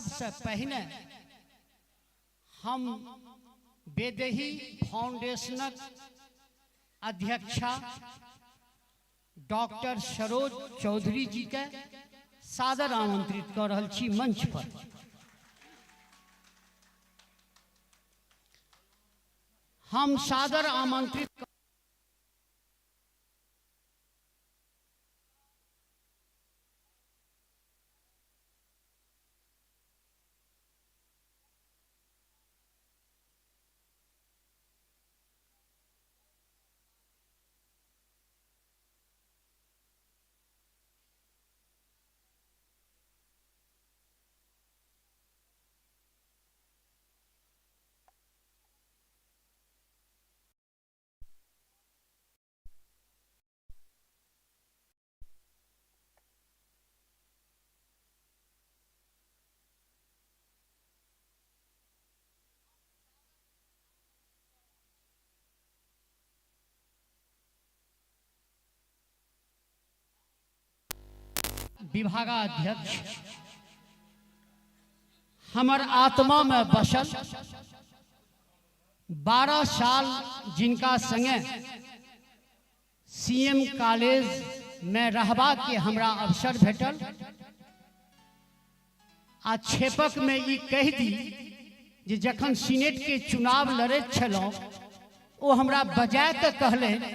सबसे पहिने हम वैदेही फाउंडेशनक अध्यक्षा डॉक्टर सरोज चौधरी जी के सादर आमंत्रित कऽ रहल छी मंच पर। हम सादर आमंत्रित विभागाध्यक्ष हमर आत्मा में बसल 12 साल जिनका संगे सीएम कॉलेज में रहबा के हमरा अवसर भेटल आ क्षेपक में ई कहि दी जे जखन सीनेट के चुनाव लड़ैत छलहुँ ओ हमरा बजा के कहलनि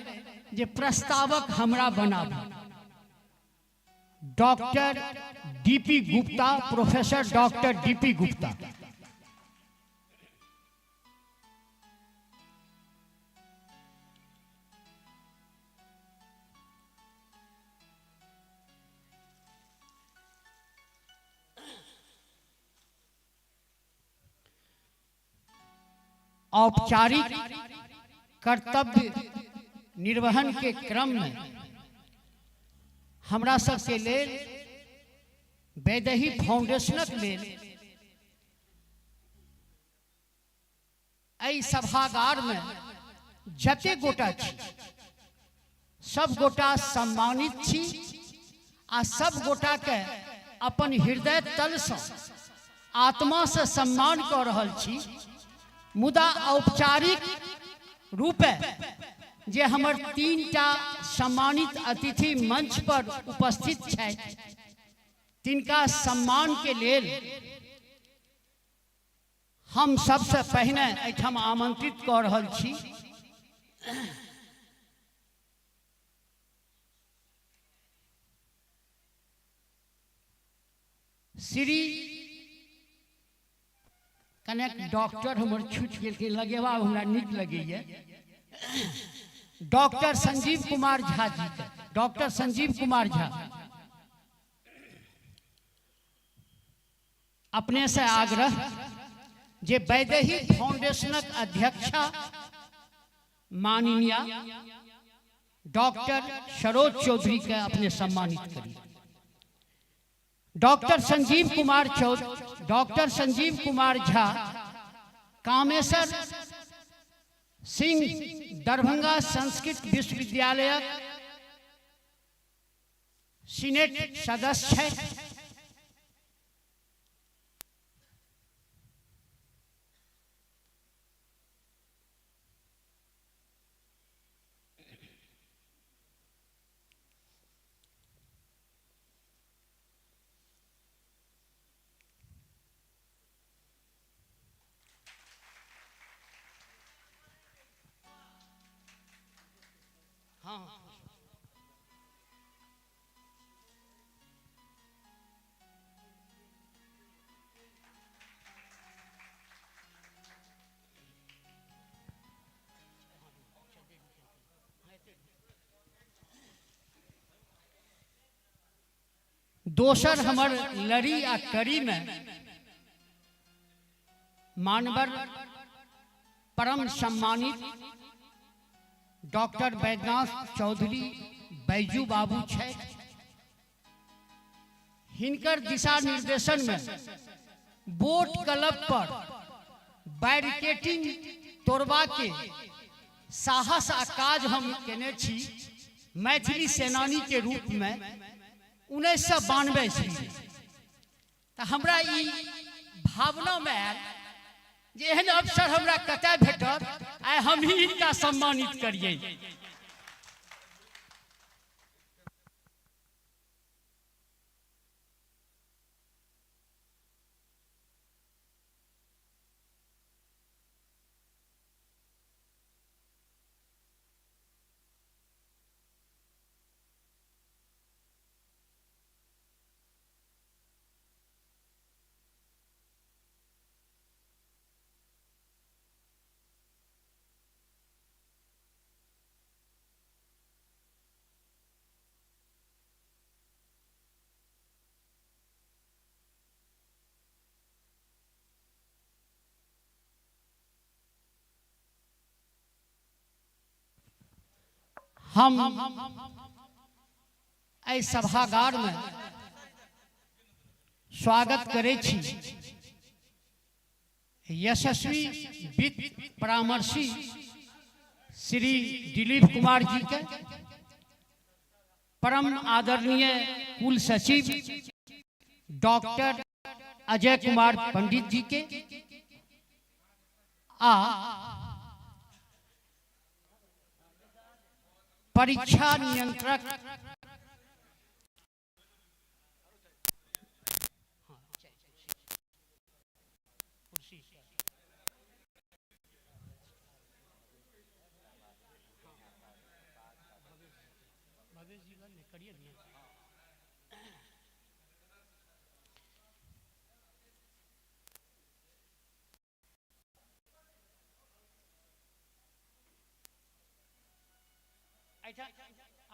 जे प्रस्तावक हमरा बनाबू। Doctor D P Gupta, professor doctor D P Gupta. औपचारिक कर्तव्य निर्वहन के क्रम में हमरा सबके लेल वैदेही फाउंडेशनक लेल एहि सभागार में जते गोटा छी सब गोटा सम्मानित छी आ सब गोटा के अपन हृदय तल से आत्मा से सम्मान कऽ रहल छी। मुदा औपचारिक रूपे जे हमर तीनटा सम्मानित अतिथि मंच पर उपस्थित छथि तिनका सम्मान के लेल हम सबसे पहिने एहिठाम आमंत्रित कऽ रहल छी श्री कनेक डॉक्टर हमर छूटि गेलखिन, लगेबा हमरा नीक लगैए, डॉक्टर संजीव कुमार झा जी के। डॉक्टर संजीव कुमार झा, अपने से आग्रह जे वैदेही फाउंडेशनक अध्यक्षा माननीय डॉक्टर सरोज चौधरी के अपने सम्मानित करी। डॉक्टर संजीव कुमार चौधरी, डॉक्टर संजीव कुमार झा, कामेश्वर सिंह दरभंगा संस्कृत विश्वविद्यालयक सीनेट सदस्य छथि। हाँ, दोसर हमर लड़ी आ कड़ी में मानवर परम सम्मानित डॉक्टर बैद्यनाथ चौधरी बैजू बाबू छथि। हिनकर दिशा निर्देशन में बोट क्लब पर बैरिकेटिंग तोड़बा के साहस आ काज हम केने छी मैथिली सेनानी के रूप में 1992 ईस्वी। तऽ हमरा ई भावनामे आयल जे एहन अवसर हमरा कतय भेटत, आइ हम ही हिनका सम्मानित करियै। हम एहि सभागार में स्वागत करै छी यशस्वी वित्त परामर्शी श्री दिलीप कुमार जी के, परम आदरणीय कुल सचिव डॉक्टर अजय कुमार पंडित जी के आ परीक्षा नियंत्रक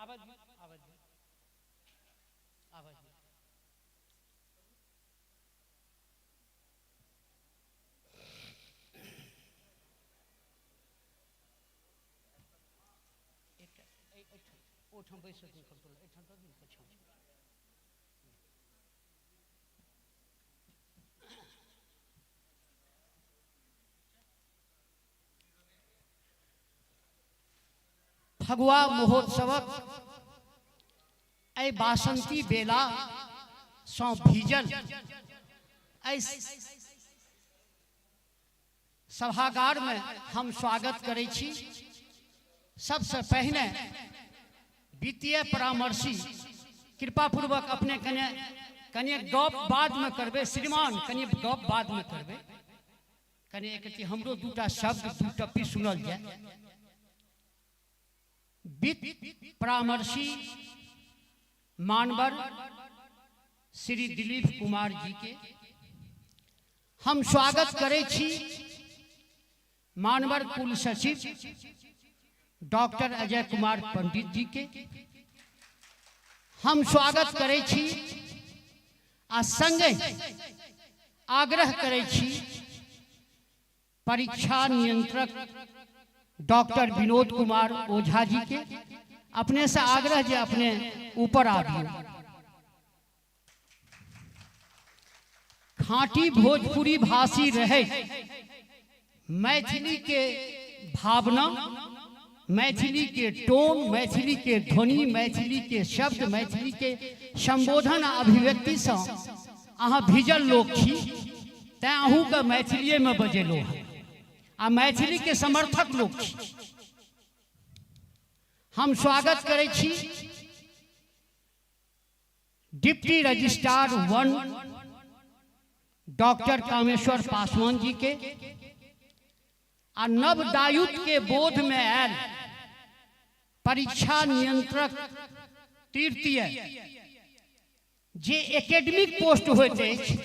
आवाज आवाज आवाज। ओहिठाम बैस एहिठाम दऽ दियौ पछाँ। फगुआ महोत्सवक एहि बासंती बेला सँ भीजल एहि सभागार में हम स्वागत करै छी। सबसे पहिने वित्तीय परामर्शी, कृपापूर्वक अपने कने कने गप बाद में करबै श्रीमान, कने गप बाद में करबै, कने एक हमरो दूटा शब्द दू टप्पी सुनल जाय। वित्त परामर्शी मानवर श्री दिलीप कुमार जी के हम स्वागत करै छी। मानवर कुल सचिव डॉक्टर अजय कुमार पंडित जी के हम स्वागत करै छी आ संगे आग्रह करै छी परीक्षा नियंत्रक डॉक्टर विनोद कुमार ओझा जी के, अपने से आग्रह जे अपने ऊपर आबियौ। खांटी भोजपुरी भाषी रहे मैथिली के भावना, मैथिली के टोन, मैथिली के ध्वनि, मैथिली के शब्द, मैथिली के संबोधन आ अभिव्यक्ति से अहाँ भिजल लोक छी, तैं अहूँके मैथिलीए में बजेलहुँ हँ आ मैथिली के समर्थक लोक छी। हम स्वागत करै छी deputy registrar 1 doctor Kameshwar Paswan ji के आ नव दायित्व के बोध में आयल परीक्षा नियंत्रक तृतीय जे एकेडमिक पोस्ट होइत अछि,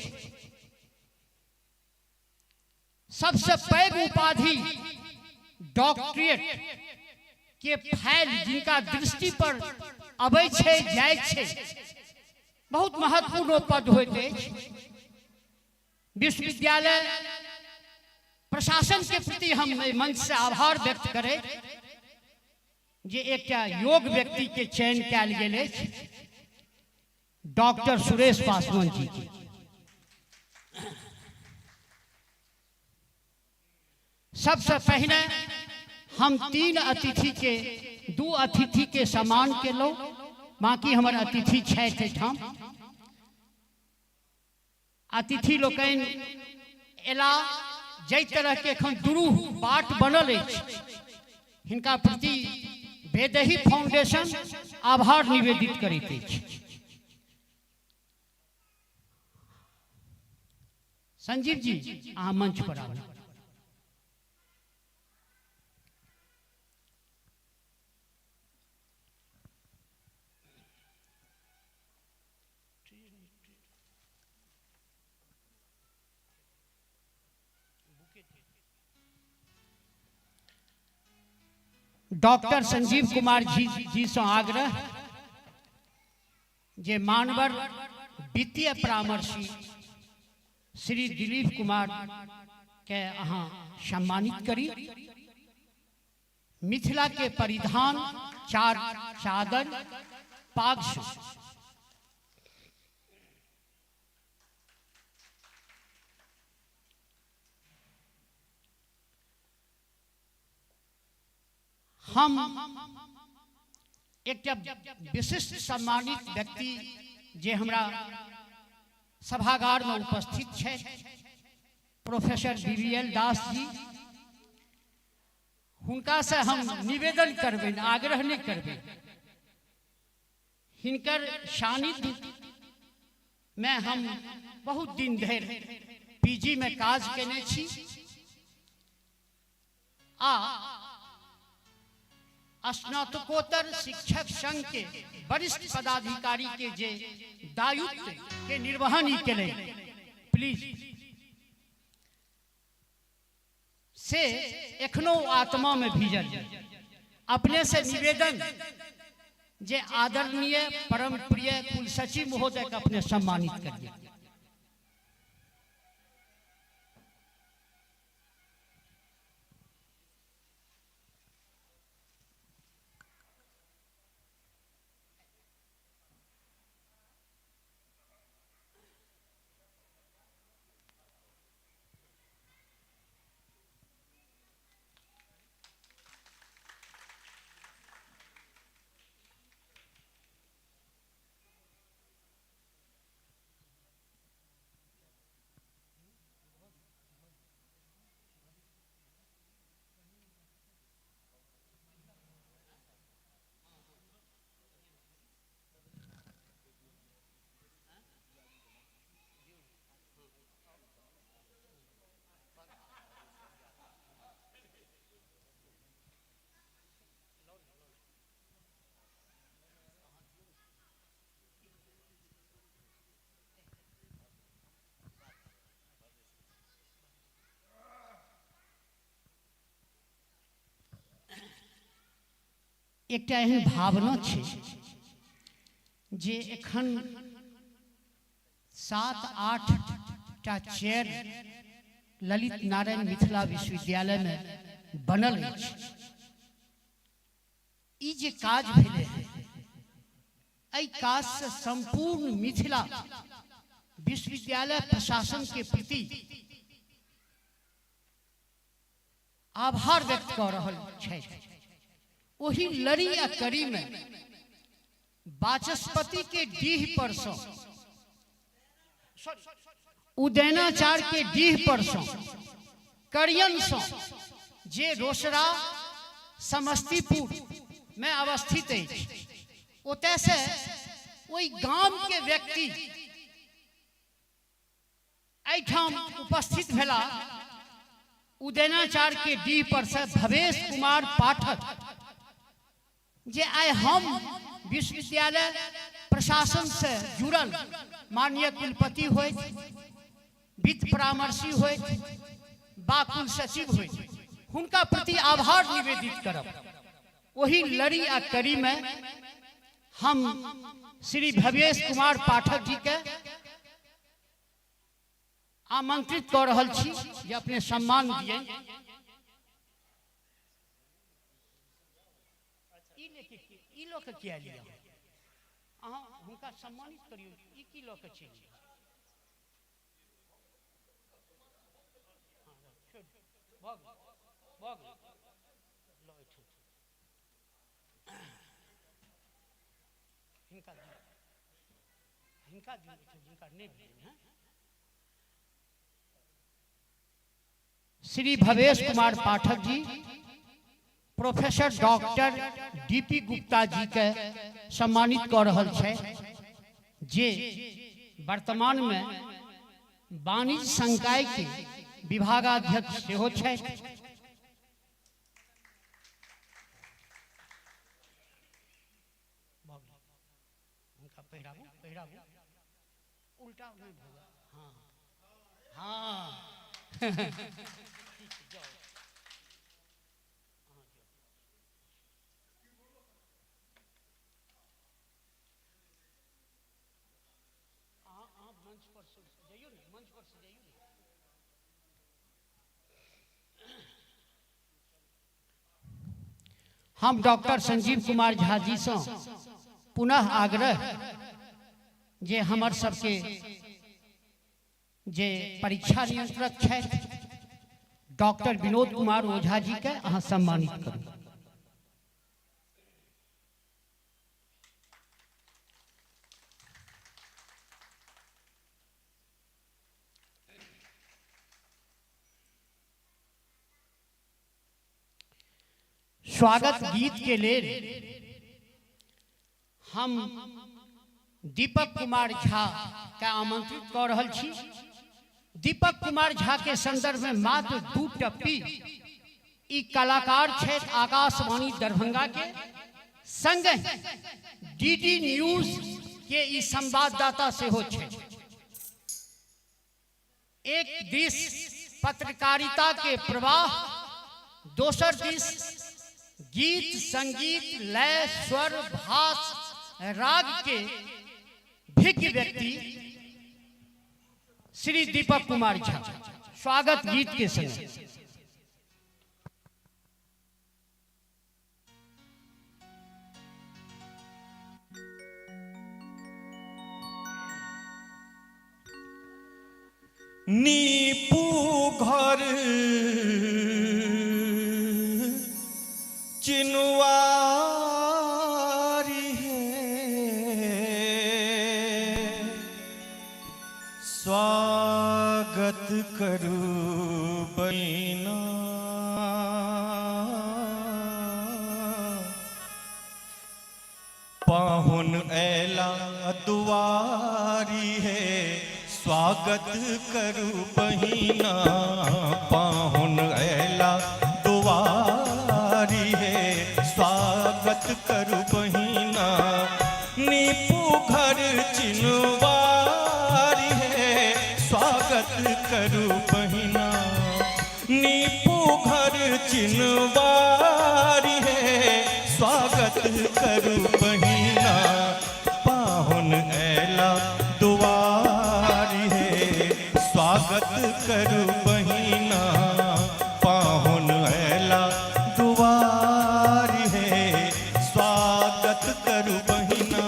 सबसे पैघ उपाधि डॉक्टरेट के फाइल जिनका दृष्टि पर अबै छै जाइ छै, बहुत महत्वपूर्ण पद होइत अछि। विश्वविद्यालय प्रशासन के प्रति हम एहि मंच से आभार व्यक्त करै जे एकटा योग व्यक्ति के चयन कयल गेल अछि, डॉक्टर सुरेश पासवान जी के। सबसे पहिने हम 3 अतिथि के, 2 अतिथि के सम्मान केलहुँ, बाकी हमर अतिथि छथि एहिठाम। अतिथि लोकनि एला जाहि तरहके एखन दुरूह बाट बनल अछि, हिनका प्रति वैदेही फाउंडेशन आभार निवेदित करैत अछि। संजीव जी, अहाँ मंच पर आबू। डॉक्टर संजीव कुमार जी जी से आग्रह जे मानवर वित्तीय परामर्शी श्री दिलीप कुमार के अहाँ सम्मानित करी। मिथिला के परिधान चार चादर पाग से हम एकटा विशिष्ट सम्मानित व्यक्ति जे हमरा सभागार में उपस्थित छै, प्रोफेसर बीवीएल दास जी, हुनका से हम निवेदन करबनि, आग्रह नहीं करबनि। हिनकर सानिध्य में हम बहुत दिन धरि पीजी में काज केने छी आ स्नातकोत्तर शिक्षक संघ के वरिष्ठ पदाधिकारी के जे दायित्व के निर्वहन ही केलनि, प्लीज से एखनो आत्मा में भीजल। अपने से निवेदन जे आदरणीय परम प्रिय कुल सचिव महोदय के अपने सम्मानित करिए। एकटा एहन भावना छै जे एखन 7-8 टा चेयर ललित नारायण मिथिला विश्वविद्यालय में बनल अछि। ई जे काज भेलै हँ, एहि काज से संपूर्ण मिथिला विश्वविद्यालय प्रशासन के प्रति आभार व्यक्त कऽ रहल छथि। ओही लड़ी आ कड़ी में वाचस्पति के डीह पर सँ, उदयनाचार्य के डीह पर सँ, करियन सँ, जे रोसड़ा समस्तीपुर में अवस्थित अछि, ओतय से ओहि गाम के व्यक्ति एहिठाम उपस्थित भेला। उदयनाचार्य के डीह पर से भवेश कुमार पाठक, जे आइ हम विश्वविद्यालय प्रशासन से जुड़ल माननीय कुलपति होइत, वित्त परामर्शी होइत बा कुल सचिव होइत, हुनका प्रति आभार निवेदित करब। ओही लड़ी आ कड़ी में हम श्री भवेश कुमार पाठक जी के आमंत्रित कऽ रहल छी जे अपने सम्मान दिए। ई लऽ कऽ किया लिअ? अहाँ हुनका सम्मानित करियौ, ई की लऽ कऽ चलि? हिनका हिनका दियौ, जिनका नहि भेलनि हेँ। Shri Bhavesh Kumar Pathak ji, professor doctor DP Gupta ji के सम्मानित कऽ रहल छै, जे वर्तमान में वाणिज्य संकाय के विभागाध्यक्ष सेहो छथि। उल्टा नहीं भोगा। हाँ हाँ। मंच पर से जाइयो ने, मंच पर से जाइयो ने। हम डॉक्टर संजीव कुमार झा जी से पुनः आग्रह जे हमर सबके जे परीक्षा नियंत्रक छथि डॉक्टर विनोद कुमार ओझा जी के अहाँ सम्मानित करू। स्वागत गीत के लेल हम दीपक कुमार झा के आमंत्रित कऽ रहल छी। दीपक कुमार झा के संदर्भ में मात्र 2 टप्पी। ई कलाकार छथि आकाशवाणी दरभंगा के, संगहि डीडी न्यूज के ई संवाददाता सेहो छथि। एक दिस पत्रकारिता के प्रवाह, दोसर दिस गीत संगीत लय स्वर भास राग के भिज्ञ व्यक्ति श्री दीपक कुमार झा स्वागत गीत के संग। नीपू घर चिनुआरी है, स्वागत करू बहिना, पाहुन ऐला दुआरी है, स्वागत करू बहिना, पाहुन ऐला दुआरी है, स्वागत करू बहिना, नीपू घर चिनुआरी है, स्वागत करू बहिना, नीपू घर चिनुआरी है, स्वागत करू बहिना, पाहुन ऐला दुआरी है, स्वागत करू बहिना, पाहुन ऐला दुआरी है, स्वागत करू बहिना।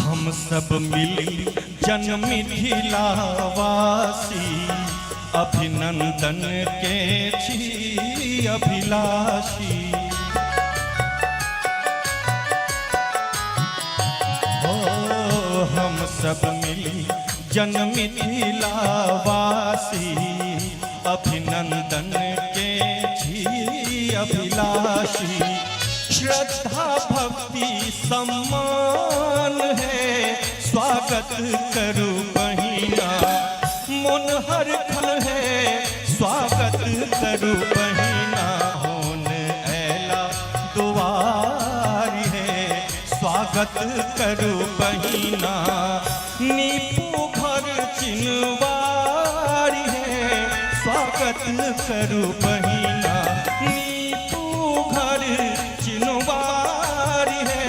हम सब मिली जन मिथिलावासी, अभिनंदन के छी अभिलाषी। हो हम सब मिली जन मिथिलावासी, अभिनंदन के छी अभिलाषी। श्रद्धा भक्ति सम्मान है, स्वागत करू बहिना, मन हर खल है, स्वागत करू बहिना होन ऐला दुआरी है स्वागत करू बहिना नीपू घर चिनवारी है स्वागत करू बहिना नीपू घर चिनवारी है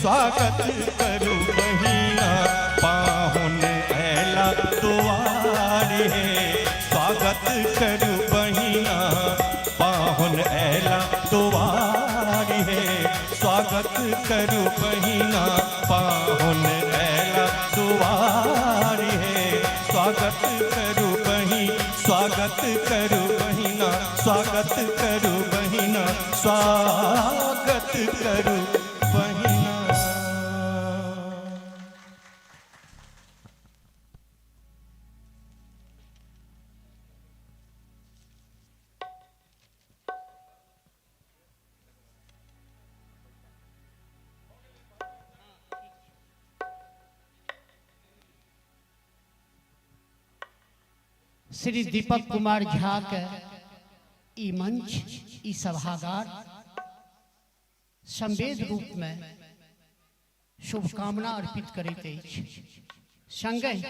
स्वागत करू बहिना पाहुन ऐला दुआरी है स्वागत करू बहिना पाहुन ऐला दुआरी है स्वागत करू बहिना पाहुन ऐला दुआरी है स्वागत करू बही स्वागत करू बहिना स्वागत करू बहिना स्वागत करू बहिना। श्री दीपक कुमार झा के ई मंच, ई सभागार संवेद रूप में शुभकामना अर्पित करैत अछि। संगहि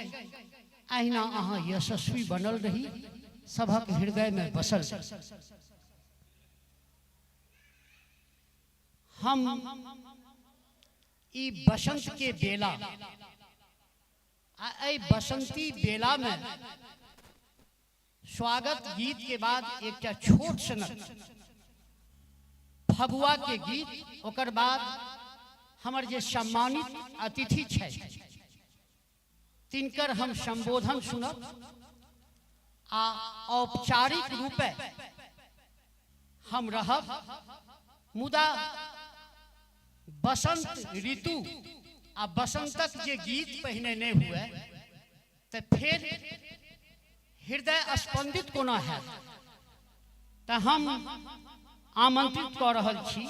अहिना अहाँ यशस्वी बनल रही, सभक हृदय में बसल रही। हम ई बसंत के बेला आ एहि बसंती बेला में स्वागत गीत के बाद एकटा छोट सनक फगुआ के गीत, ओकर बाद हमर जे सम्मानित अतिथि छथि तिनकर हम संबोधन सुनब आ औपचारिक रूपे हम रहब। मुदा बसंत ऋतु आ बसंतक जे गीत पहिने नहीं हुए तो फिर हृदय स्पंदित कोना हैत, तो हम आमंत्रित कऽ रहल छी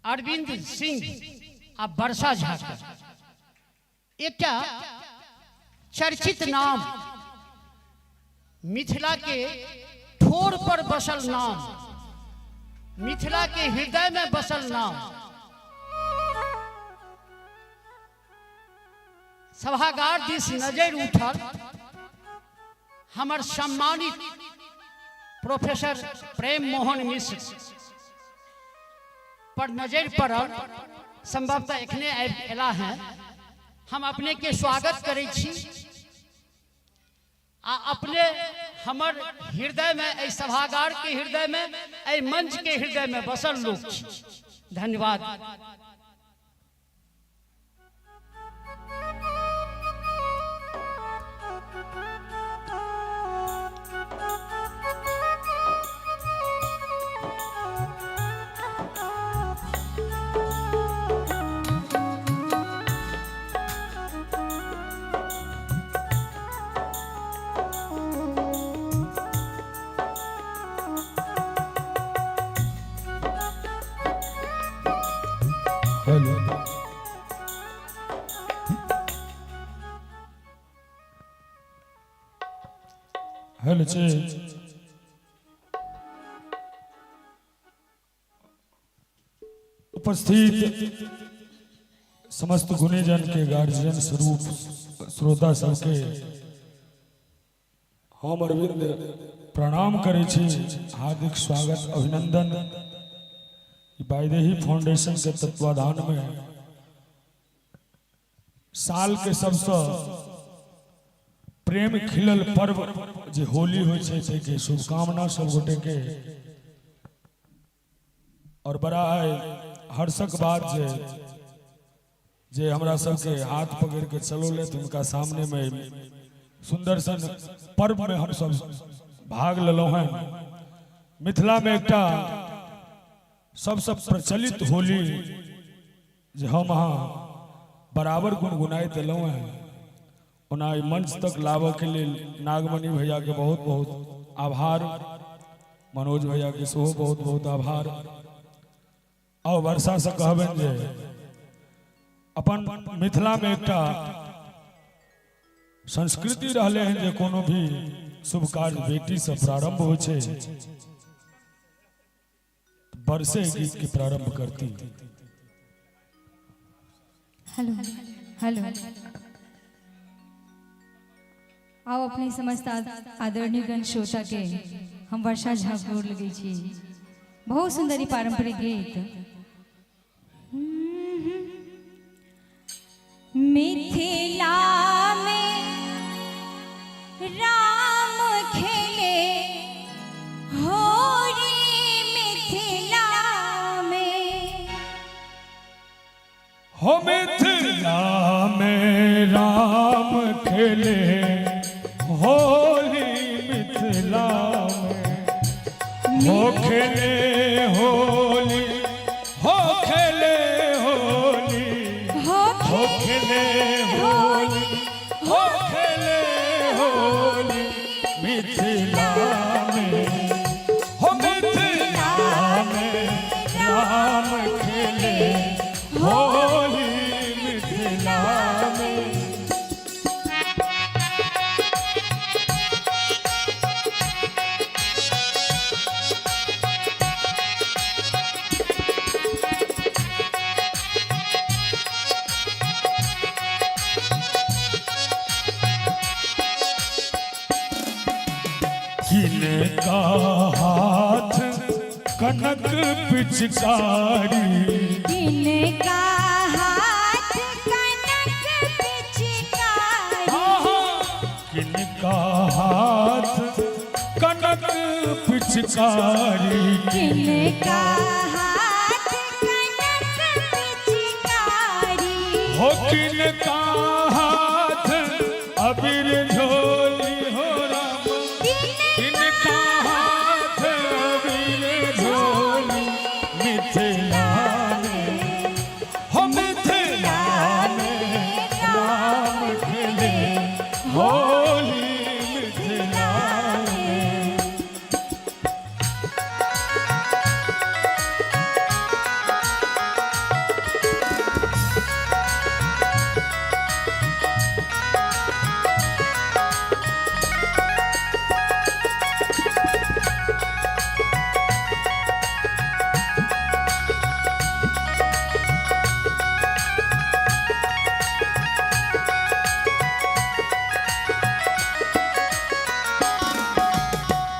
अरविंद सिंह आ वर्षा झा के। एकटा चर्चित नाम, मिथिला के ठोर पर बसल नाम, मिथिला के हृदय में बसल नाम, सभागार दिस नजर उठल हमर सम्मानित प्रोफेसर प्रेम मोहन मिश्र पर नजर पड़ल। संभवतः एखने आबि एला हैं। हम अपने के स्वागत करै छी आ अपने हमर हृदय में, एहि सभागार के हृदय में, एहि मंच के हृदय में बसल लोक छी। धन्यवाद। हेलो, हेलो जी। उपस्थित समस्त गुणीजन के गार्जियन स्वरूप श्रोता सबके हम अरविंद प्रणाम करै छी। हार्दिक स्वागत अभिनंदन। वैदेही फाउंडेशन के तत्वाधान में साल के सबसे प्रेम खिलल पर्व जे होली होइ छै ताहिके शुभकामना सब गोटे के। और बड़ा है हर्षक बात जे जे हमरा सबके हाथ पकड़ के चलौलथि, हुनका सामने में सुंदर सन पर्व में हम सब भाग लेलहुँ हैं। मिथिला में एकटा सबसे प्रचलित होली जे हम अहाँ बराबर गुनगुनाइत एलहुँ हैं, ओना एहि मंच तक लाबऽ के लेल नागमणि भैया के बहुत बहुत आभार, मनोज भैया के सेहो बहुत बहुत आभार। और वर्षा से कहबनि जे अपन मिथिला में एकटा संस्कृति रहले हैं जे कोनो भी शुभ कार्य बेटी से प्रारंभ होइ छै। बरसे गीत के प्रारंभ करती। हेलो हेलो, आओ अपने समस्त आदरणीय गण श्रोता के हम वर्षा झा गोर लगै छी। बहुत सुंदर ई पारंपरिक गीत। मिथिला में राम खेले होरी, मिथिला में हो मिथिला में राम खेले होली, मिथिला में हो खेले होली, हो खेले होली, हो हो खेले होली, हो खेले होली मिथिला में, हो मिथिला में राम खेले होली मिथिला में। किनका हाथ कनक पिचकारी, किनका हाथ कनक पिचकारी, किनका हाथ कनक पिचकारी, किनका हाथ कनक पिचकारी, हो किनका हाथ अबीर झोली हो राम, किनका हाथ अबीर झोली मिथिला में, हो मिथिला में राम खेले होली मिथिला में।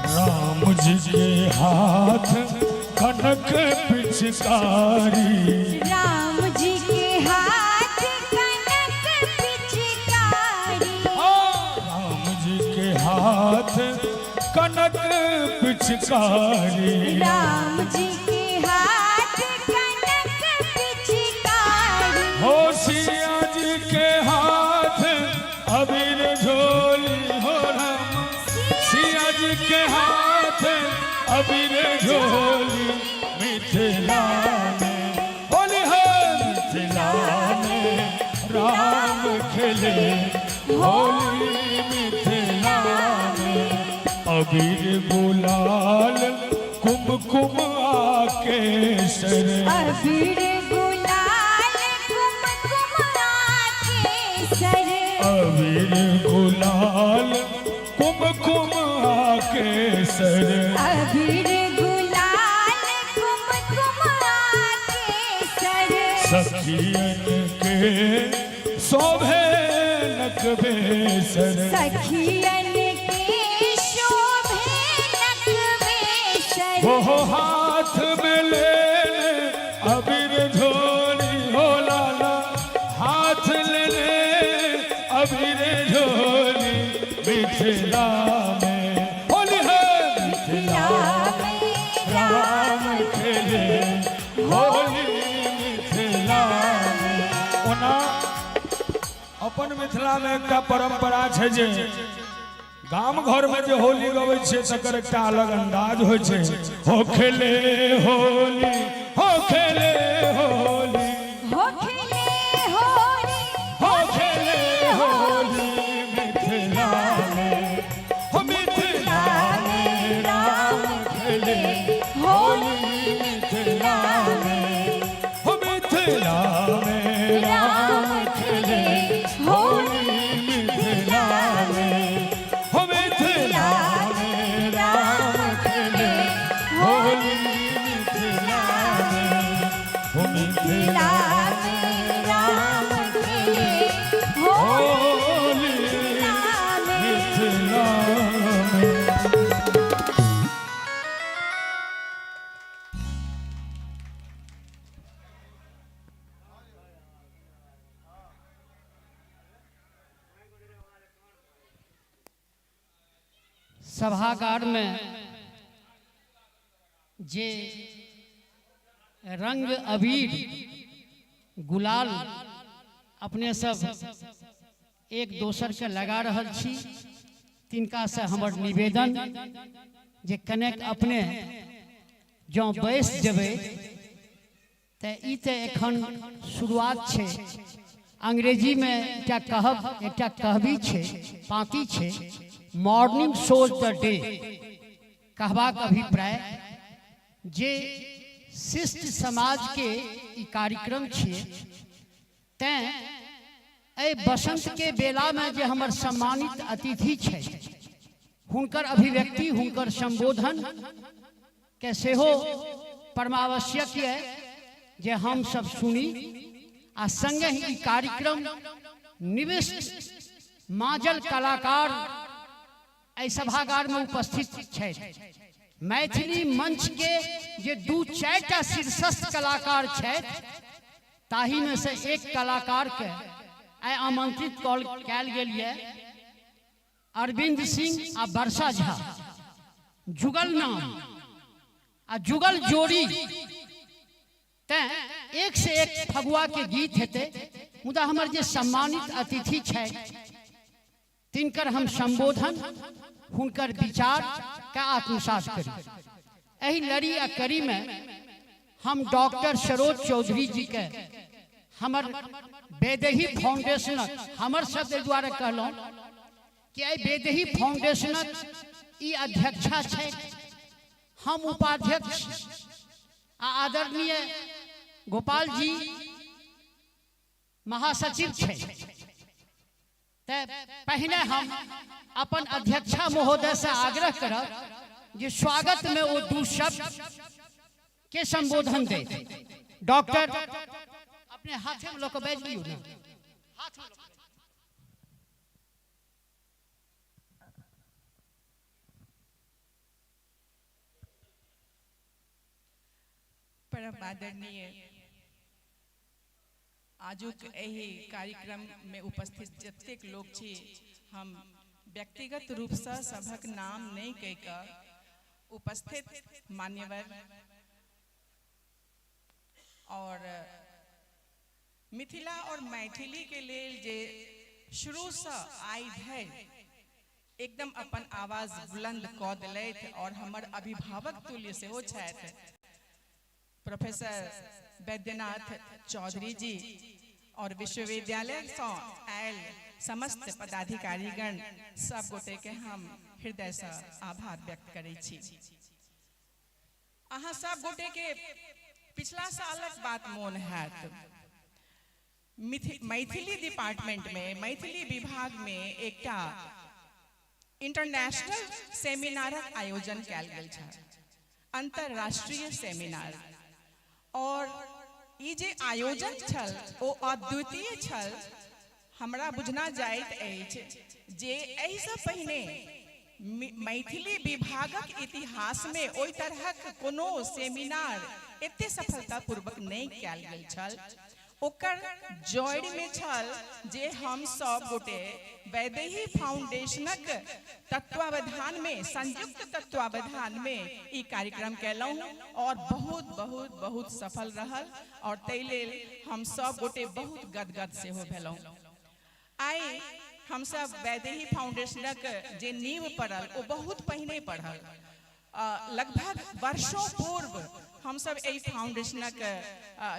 राम जी के हाथ कनक पिचकारी, राम जी के हाथ कनक पिचकारी, राम जी के हाथ कनक पिचकारी, राम जी के हाथ कनक पिचकारी, हो सिया जी के हाथ अबीर झोली हो राम, सिया जी के हाथ अबीर झोली मिथिला में, होली हो मिथिला में राम खेले होली मिथिला में। अबीर गुलाल कुमकुम आकेसर, अबीर गुलाल कुमकुम केसर, अबीर गुलाल कुमकुम केसर, अबीर गुलाल कुमकुम केसर, सखियन के शोभे नकबेसर, सखियन के शोभे नकबेसर, वो हाथ में ले ले अबीर झोली हो लाला, हाथ ले ले अबीर झोली मिथिला में, होली है मिथिला में राम खेले होली मिथिला में। ओना अपन मिथिला में एकटा परंपरा छै जे गाम घर में जे होली गबै छै तकर एकटा अलग अंदाज होइ छै। हो खेले होली, हो खेले होली, हो खेले होली, हो खेले होली मिथिला में, हो मिथिला में राम खेले होली मिथिला में, हो मिथिला में राम खेले होली मिथिला में, हो मिथिला सभागार में जे रंग अबीर गुलाल अपने सब एक दोसर के लगा रहल छी, तिनका से हमर निवेदन जे कनेक अपने जँ बैस जेबै तऽ ई तऽ एखन शुरुआत छै। अंग्रेजीमे एकटा कहब, एकटा कहबी छै, पाँति छै, मॉर्निंग शोज द डे। कहबाक अभिप्राय जे शिष्ट समाजके ई कार्यक्रम छियै, तैँ एहि बसंतके बेलामे जे हमर सम्मानित अतिथि छै हुनकर अभिव्यक्ति, हुनकर संबोधन के सेहो परमावश्यक यऽ जे हम सब सुनी। आ संगहि ई कार्यक्रम निविष्ट माजल कलाकार एहि सभागार में उपस्थित छथि। मैथिली मंच के जे 2-4 शीर्षस्थ कलाकार छथि ताहि में से एक कलाकार के आइ आमंत्रित कयल गेल यऽ, अरविंद सिंह आ वर्षा झा, जुगल नाम आ जुगल जोड़ी। तैं एक से एक फगुआ के गीत हेतै। मुदा हमर जे सम्मानित अतिथि छथि तिनकर हम संबोधन, हुनकर विचार के आत्मसात करी। एहि लड़ी आ कड़ी में हम डॉक्टर सरोज चौधरी जी के हमर वैदेही फाउंडेशनक, हमर शब्द एहि दुआरे कहलहुँ कि एहि वैदेही फाउंडेशनक ई अध्यक्षा छथि, हम उपाध्यक्ष आ आदरणीय गोपाल जी महासचिव छथि। ते पहिने हम अपन अध्यक्षा महोदय से आग्रह करब जे स्वागत में वो 2 शब्द के संबोधन दे। डॉक्टर अपने हाथे में लऽ कऽ बाजि लियौ ने। परम आदरणीय आजुक एहि कार्यक्रम में उपस्थित जतेक लोक छी, हम व्यक्तिगत रूपसँ सभक नाम नहि कहि कऽ उपस्थित मान्यवर और मिथिला और मैथिली के लेल जे शुरूसँ आइ धरि एकदम अपन आवाज बुलंद कऽ देलथि और हमर अभिभावक तुल्य सेहो छथि, प्रोफेसर वैद्यनाथ चौधरी जी और विश्वविद्यालयसँ आयल समस्त पदाधिकारीगण, सब गोटे के हम हृदयसँ आभार व्यक्त करै छी। अहाँ सब गोटे के पिछला सालक बात मोन हैत, मैथिली डिपार्टमेंट में, मैथिली विभाग में एकटा इंटरनेशनल सेमिनारक आयोजन कयल गेल छल, अंतरराष्ट्रीय सेमिनार। और ई जे आयोजन छल ओ अद्वितीय छल। हमरा बुझना जाइत अछि जे एहिसँ पहिने मैथिली विभागक इतिहासमे ओहि तरहक कोनो सेमिनार एते सफलतापूर्वक नहि कयल गेल छल। ओकर जड़िमे छल जे हम सब गोटे वैदेही फाउंडेशनक तत्वावधानमे, संयुक्त तत्वावधानमे ई कार्यक्रम कयलहुँ और बहुत बहुत बहुत सफल रहल और ताहि लेल हम सब गोटे बहुत गदगद सेहो भेलहुँ। आइ हमसब वैदेही फाउंडेशनक जे नींव पड़ल ओ बहुत पहिने पड़ल, लगभग वर्षों पूर्व हमसब एहि फाउंडेशनक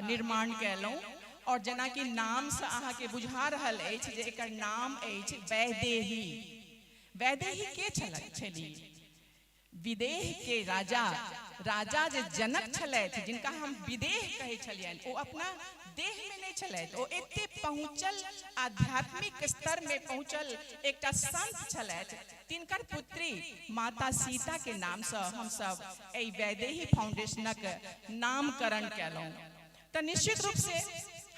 निर्माण कयलहुँ और जेनाकि नामसँ अहाँके बुझा रहल अछि जे एकर नाम अछि वैदेही। वैदेही के छली? विदेह के राजा, राजा जे जनक छलथि, जिनका हम विदेह कहै छलियनि, ओ अपना देह में नहीं छलथि, ओ एते पहुँचल आध्यात्मिक स्तर में पहुँचल एकटा संत छलथि। तिनकर पुत्री माता सीता के नाम से हम सब एहि वैदेही फाउंडेशनक नामकरण कयलहुँ। तऽ निश्चित रूप से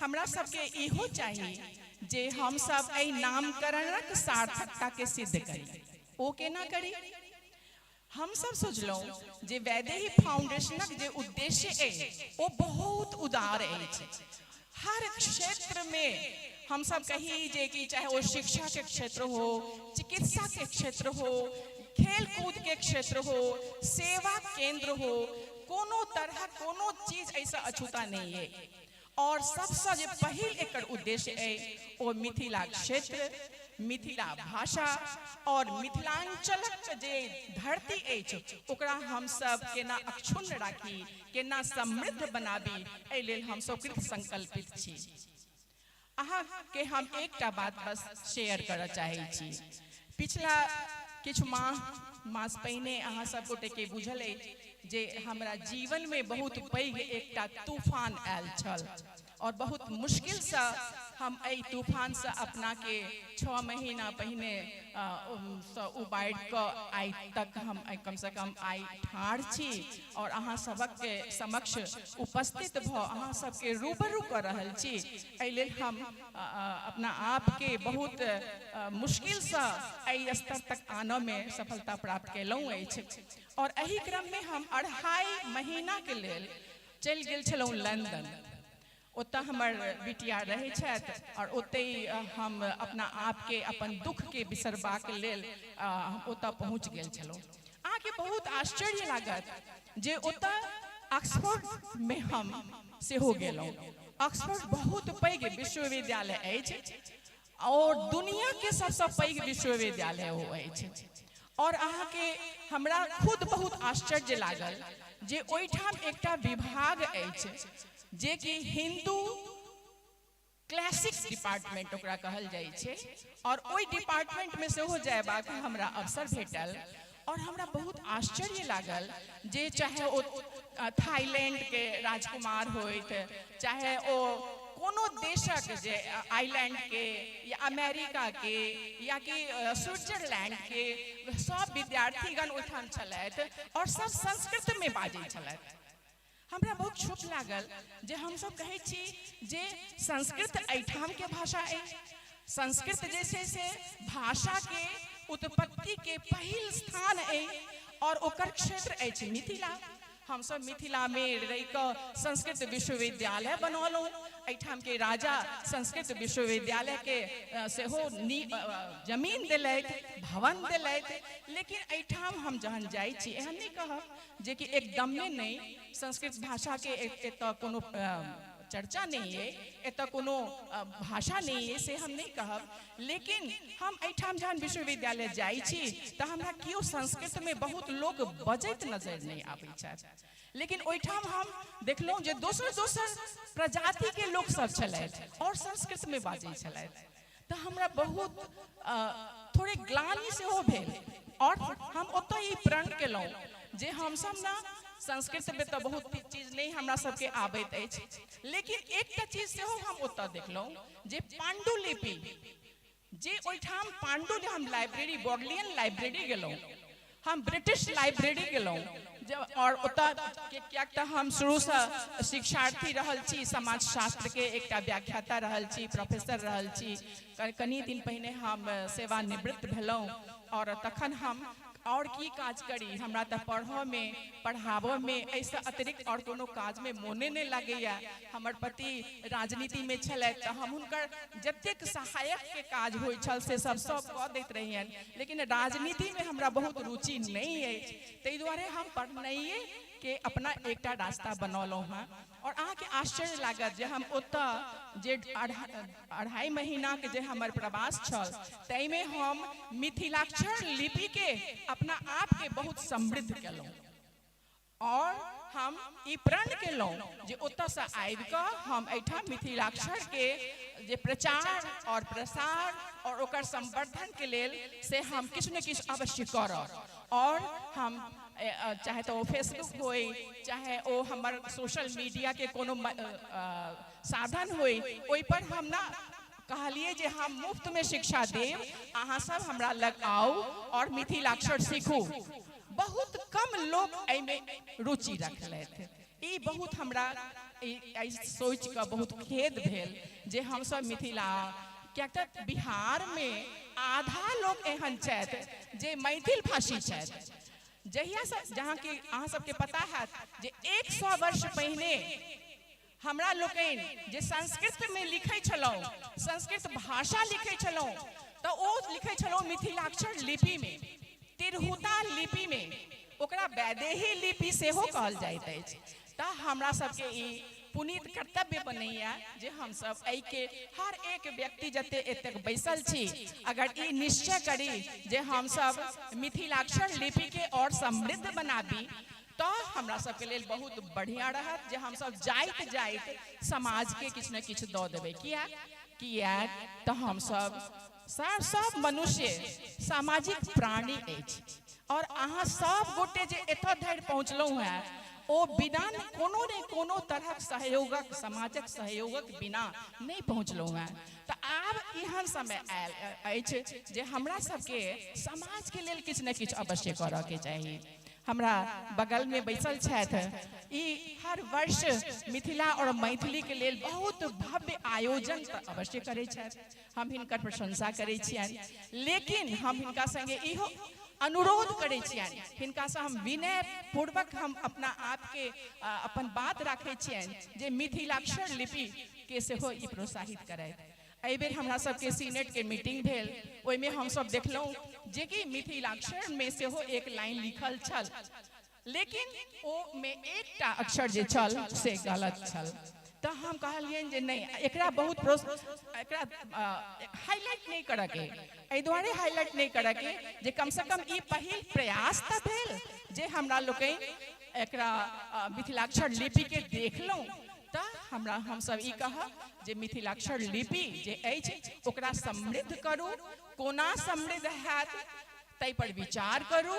हमरा सबके इहो चाही जे हम सब एहि नामकरणक सार्थकता के सिद्ध करी। ओ केना करी? हम सब सोचलहुँ जे वैदेही फाउंडेशनक जे उद्देश्य अछि ओ बहुत उदार अछि। हर क्षेत्र में हम सब कही जे कि चाहे ओ शिक्षा के क्षेत्र हो, चिकित्सा के क्षेत्र हो, खेल कूद के क्षेत्र हो, सेवा केंद्र हो, कोनो तरह कोनो चीज ऐसा अछूता नहीं है। और सबसे जे पहिल एकर उद्देश्य है ओ मिथिला क्षेत्र, मिथिला भाषा और मिथिलांचलक जे धरती अछि ओकरा हम सब केना अक्षुण्ण राखी, केना समृद्ध बनाबी, एहि लेल हम सब कृत संकल्पित छी। अहाँके हम एकटा बात बस शेयर करऽ चाहै छी। पिछला किछु मास पहिने अहाँ सब गोटेके बुझल अछि जे हमरा जीवनमे बहुत पैघ एकटा तूफान आयल छल और बहुत मुश्किलसँ हम एहि तूफानसँ अपनाके 6 महीना पहिने सँ उबारि कऽ आइ तक हम कमसँ कम आइ ठाढ़ छी और अहाँ सबके समक्ष उपस्थित भऽ अहाँ सबके रूबरू कऽ रहल छी। एहि लेल हम अपना आपके बहुत मुश्किलसँ एहि स्तर तक आनऽमे सफलता प्राप्त कयलहुँ अछि। और एहि क्रममे हम 2.5 महीनाके लेल चलि गेल छलहुँ लंदन। ओतऽ हमर बिटिया रहै छथि और ओतहि हम अपना आपके अपन दुखके बिसरबाक लेल हम ओतऽ पहुँच गेल छलहुँ। अहाँके बहुत आश्चर्य लागत जे ओतऽ ऑक्सफोर्डमे हम सेहो गेलहुँ। ऑक्सफोर्ड बहुत पैघ विश्वविद्यालय अछि और दुनियाके सबसँ पैघ विश्वविद्यालय ओ अछि। और अहाँके हमरा खुद बहुत आश्चर्य लागल जे ओहिठाम एकटा विभाग अछि जे कि हिंदू क्लासिक्स डिपार्टमेंट ओकरा कहल जाइ छै और ओहि डिपार्टमेंटमे सेहो जयबाक हमरा अवसर भेटल। और हमरा बहुत आश्चर्य लागल जे चाहे ओ थाईलैंड के राजकुमार होइत, चाहे ओ कोनो देशक जे आइलैंड के या अमेरिका के या कि स्विट्जरलैंड के सब विद्यार्थीगण ओहिठाम छलथि और सब संस्कृत में बाजै छलथि। हमरा बहुत क्षोभ लागल जे हमसब कहै छी जे संस्कृत एहिठाम के भाषा अछि, संस्कृत जे छै से भाषा के उत्पत्ति के पहिल स्थान अछि और ओकर क्षेत्र अछि मिथिला। हमसब मिथिला में रहि कऽ संस्कृत विश्वविद्यालय बनौलहुँ। एहिठाम के राजा संस्कृत विश्वविद्यालय के सेहो जमीन देलथि, भवन देलथि, लेकिन एहिठाम हम जहन जाइ छी एहन नहि कहब जे कि एकदमे नहि संस्कृत भाषा के एतऽ कोनो चर्चा नहीं है, एतऽ कोनो भाषा नहीं है, से हम नहीं कहब, लेकिन हम एहिठाम जहन विश्वविद्यालय जाइ छी तऽ हमरा केओ संस्कृत में बहुत लोक बजैत नजर नहीं आबै छथि। लेकिन ओहिठाम हम देखलहुँ जे दोसर दोसर प्रजाति के लोक सब छलथि और संस्कृत में बाजै छलथि, तऽ हमरा बहुत थोड़े ग्लानि सेहो भेल। और हम ओतऽ ई प्रण केलहुँ जे हमसब ने संस्कृत में तऽ बहुत चीज नहीं हमरा सबके आबैत अछि, लेकिन एकटा चीज सेहो हम ओतऽ देखलहुँ जे पांडुलिपि, जे ओहिठाम पांडुलिपि, हम लाइब्रेरी, बॉडलियन लाइब्रेरी गेलहुँ, हम ब्रिटिश लाइब्रेरी गेलहुँ, और ओतऽ कियाक तऽ हम शुरूसँ शिक्षार्थी रहल छी, समाजशास्त्र के एकटा व्याख्याता रहल छी, प्रोफेसर रहल छी। कनी दिन पहिने हम सेवानिवृत्त भेलहुँ और तखन हम और की काज करी, हमरा तऽ पढ़ऽमे पढ़ाबऽमे एहिसँ अतिरिक्त और कोनो काजमे मोने नहि लागैया। हमर पति राजनीतिमे छलथि तऽ हम हुनकर जतेक सहायकके काज होइ छल से सब सब कऽ दैत रहियनि, लेकिन राजनीतिमे हमरा बहुत रुचि नहि अछि, ताहि दुआरे हम पढ़नाइए के अपना एकटा रास्ता बनौलहुँ हँ। और अहाँके आश्चर्य लागत जे हम ओतऽ जे 2.5 महीनाके जे हमर प्रवास छल ताहिमे हम मिथिलाक्षर लिपिके अपना आपके बहुत समृद्ध केलहुँ और हम ई प्रण केलहुँ जे ओतऽसँ आबिकऽ हम एहिठाम मिथिलाक्षरके जे प्रचार और प्रसार और ओकर संवर्धनके लेल से हम किछु ने किछु अवश्य करब। और हम चाहे तऽ ओ फेसबुक होइ, चाहे ओ हमर सोशल मीडिया के कोनो साधन होइ, ओहि पर हम ना कहलिए जे हम मुफ्त में शिक्षा देब, अहाँ सब हमरा लग आउ और मिथिलाक्षर सीखू। बहुत कम लोग एहिमे रुचि रखलथि। ई बहुत हमरा सोचि कऽ बहुत खेद भेल जे हमसब मिथिला, कियाक तऽ बिहार में आधा लोग एहन छथि जे मैथिल भाषी छथि। जहियासँ जहाँ कि अहाँ सबके पता हैत जे 100 वर्ष पहिने हमरा लोकनि जे संस्कृतमे लिखै छलहुँ, संस्कृत भाषा लिखै छलहुँ, तऽ ओ लिखै छलहुँ मिथिलाक्षर लिपिमे। तिरहुता लिपिमे, ओकरा वैदेही लिपि सेहो कहल जाइत अछि। तऽ हमरा सबके ई पुनीत कर्तव्य बनैया जे हमसब एहिके हर एक व्यक्ति जते एतेक बैसल छी, अगर ई निश्चय करी जे हमसब मिथिलाक्षर लिपिके और समृद्ध बनाबी, तऽ हमरा सबके लेल बहुत बढ़िया रहत जे हमसब जाइत जाइत समाजके किछु ने किछु दऽ देबै। किया किएक तऽ हमसब सब मनुष्य सामाजिक प्राणी अछि और अहाँ सब गोटे जे एतऽ धरि पहुँचलहुँ हेँ ओ बिना कोनो ने कोनो तरहक सहयोगक, समाजक सहयोगक बिना नहि पहुँचलहुँ हेँ। तऽ आब एहन समय आयल अछि जे हमरा सबके समाजके लेल किछु ने किछु अवश्य करऽके चाही। हमरा बगलमे बैसल छथि, ई हर वर्ष मिथिला और मैथिलीके लेल बहुत भव्य आयोजन तऽ अवश्य करै छथि, हम हिनकर प्रशंसा करै छियनि, लेकिन हम हिनका संगे इहो अनुरोध करै छियनि, हिनकासँ हम विनय पूर्वक हम अपना आपके अपन बात राखै छियनि जे मिथिलाक्षर लिपिके सेहो ई प्रोत्साहित करथि। एहि बेर हमरा सबके सीनेटके मीटिंग भेल, ओहिमे हमसब देखलहुँ जेकि मिथिलाक्षरमे सेहो एक लाइन लिखल छल, लेकिन ओ मे एकटा अक्षर जे छल से गलत छल। तऽ हम कहलियनि जे नहि, एकरा बहुत एकरा हाईलाइट नहि करऽके, एहि दुआरे हाईलाइट नहि करऽके जे कमसँ कम ई पहिल प्रयास तऽ भेल जे हमरा लोकनि एकरा मिथिलाक्षर लिपिके देखलहुँ। तऽ हमरा हमसब ई कहब जे मिथिलाक्षर लिपि जे अछि ओकरा समृद्ध करू, कोना समृद्ध हैत ताहि पर विचार करू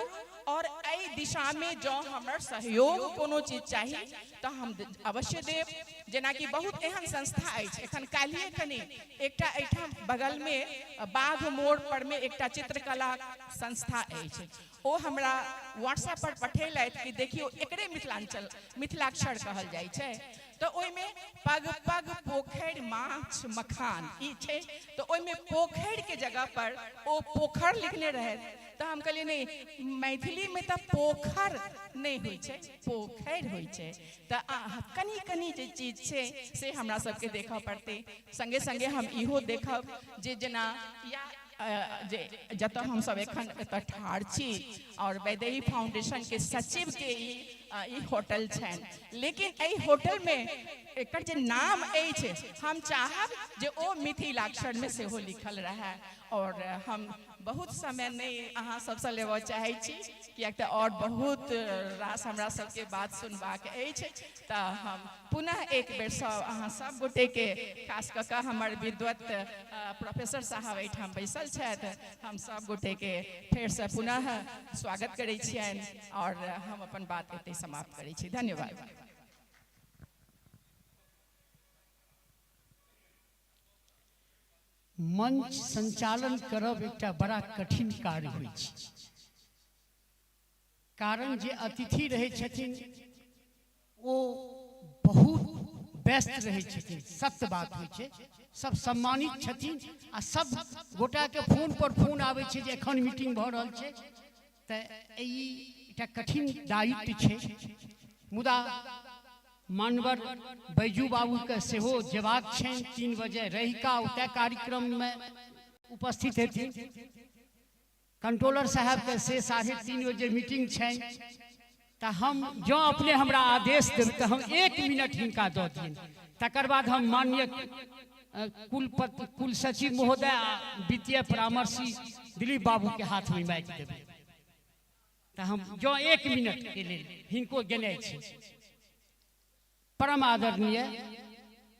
और एहि दिशामे जँ हमर सहयोग कोनो चीज चाही तऽ हम अवश्य देब। जेनाकि बहुत एहन संस्था अछि, एखन काल्हिए कनि एकटा एहिठाम बगलमे बाघ मोड़ परमे एकटा चित्रकला संस्था अछि, ओ हमरा व्हाट्सएप पर पठेलथि कि देखियौ एकरे मिथिलांचल मिथिलाक्षर कहल जाइ छै। तऽ ओहिमे पग पग पोखरि माछ मखान ई छै, तऽ ओहिमे पोखरिके जगह पर ओ पोखरि लिखने रहथि। तऽ हम कहलियै नहि, मैथिलीमे तऽ पोखरि नहि होइ छै, पोखरि होइ छै। तऽ कनि कनि जे चीज छै से हमरा सबके देखऽ पड़तै। संगे संगे हम इहो देखब जे जेना या जे जतऽ हमसब एखन एतऽ ठाढ़ छी और वैदेही फाउंडेशनके सचिवके ई होटल छनि, लेकिन एहि होटलमे एकर जे नाम अछि हम चाहब जे ओ मिथिलाक्षरमे सेहो लिखल रहए। और हम बहुत समय नहि अहाँ सबसँ लेबऽ चाहै छी, किएक तऽ और बहुत रास हमरा सबके बात सुनबाक अछि। तऽ हम पुनः एक बेर सब अहाँ सब गोटेके, खास कऽ कऽ हमर विद्वत प्रोफेसर साहब एहिठाम बैसल छथि, हम सब गोटेके फेरसँ पुनः स्वागत करै छियनि और हम अपन बात एतहि समाप्त करै छी। धन्यवाद। मंच संचालन करब एकटा बड़ा कठिन कार्य होइ छै, कारण जे अतिथि रहै छथिन ओ बहुत व्यस्त रहै छथिन। सत्य बात होइ छै, सब सम्मानित छथिन आ सब गोटाके फोन पर फोन आबै छै जे एखन मीटिंग भऽ रहल छै। तऽ ई एकटा कठिन दायित्व छै। मुदा मान्यवर बैजू बाबूके सेहो जेबाक छनि 3 बजे रहिका, ओतय कार्यक्रममे उपस्थित हेथिन। कंट्रोलर साहबके से 3:30 बजे मीटिंग छनि। तऽ हम जँ अपने हमरा आदेश देब तऽ हम 1 मिनट हिनका दऽ दियनि, तकर बाद हम माननीय कुल सचिव महोदय आ वित्तीय परामर्शी दिलीप बाबूके हाथमे माइक देबै। तऽ हम जँ 1 मिनटके लेल हिनको गेनाइ छै। परम आदरणीय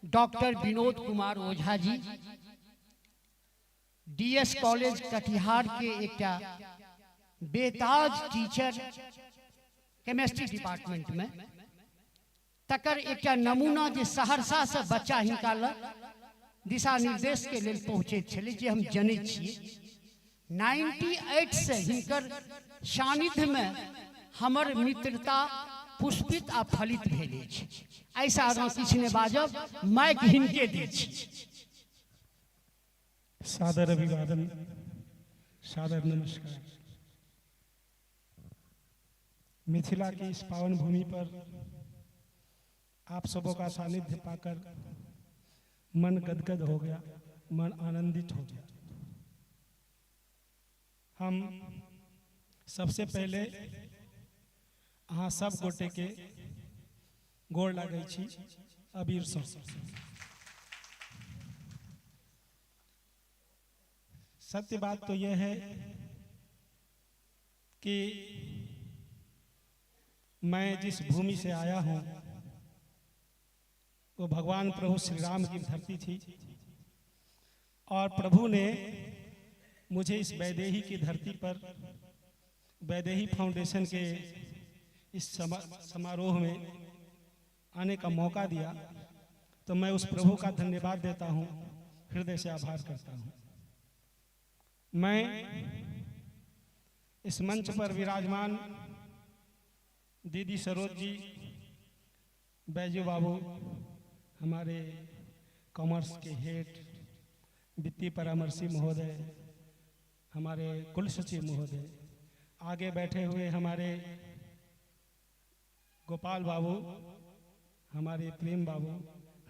doctor Vinod Kumar Ojha ji, DS college Katihar के एकटा बेताज टीचर केमिस्ट्री डिपार्टमेंट में, तकर एकटा नमूना जे सहरसा से बच्चा हिनका लग दिशा निर्देश के लेल पहुँचैत छलै, जे हम जनै छियै। 98 से हिनकर सानिध्य में हमर मित्रता पुष्पित आ फलित भेल अछि। एहिसँ आगाँ किछु नहि बाजब, माइक हिनके दै छी। सादर अभिवादन, सादर नमस्कार। मिथिला की इस पावन भूमि पर आप सबों का सानिध्य पाकर मन गदगद हो गया, मन आनंदित हो गया। हम सबसे पहले अहाँ सब गोटे के गोड़ लागै छी अबीर सँ। सत्य बात तो यह है कि मैं जिस भूमि से आया हूँ वो भगवान प्रभु श्री राम की धरती थी और प्रभु ने मुझे इस वैदेही की धरती पर वैदेही फाउंडेशन के इस समारोह में आने का मौका दिया, तो मैं उस प्रभु का धन्यवाद देता हूँ, हृदय से आभार करता हूँ। मैं इस मंच पर विराजमान दीदी सरोज जी, बैजू बाबू, हमारे कॉमर्स के हेड, वित्तीय परामर्शी महोदय, हमारे कुल सचिव महोदय, आगे बैठे हुए हमारे गोपाल बाबू, हमारे प्रेम बाबू,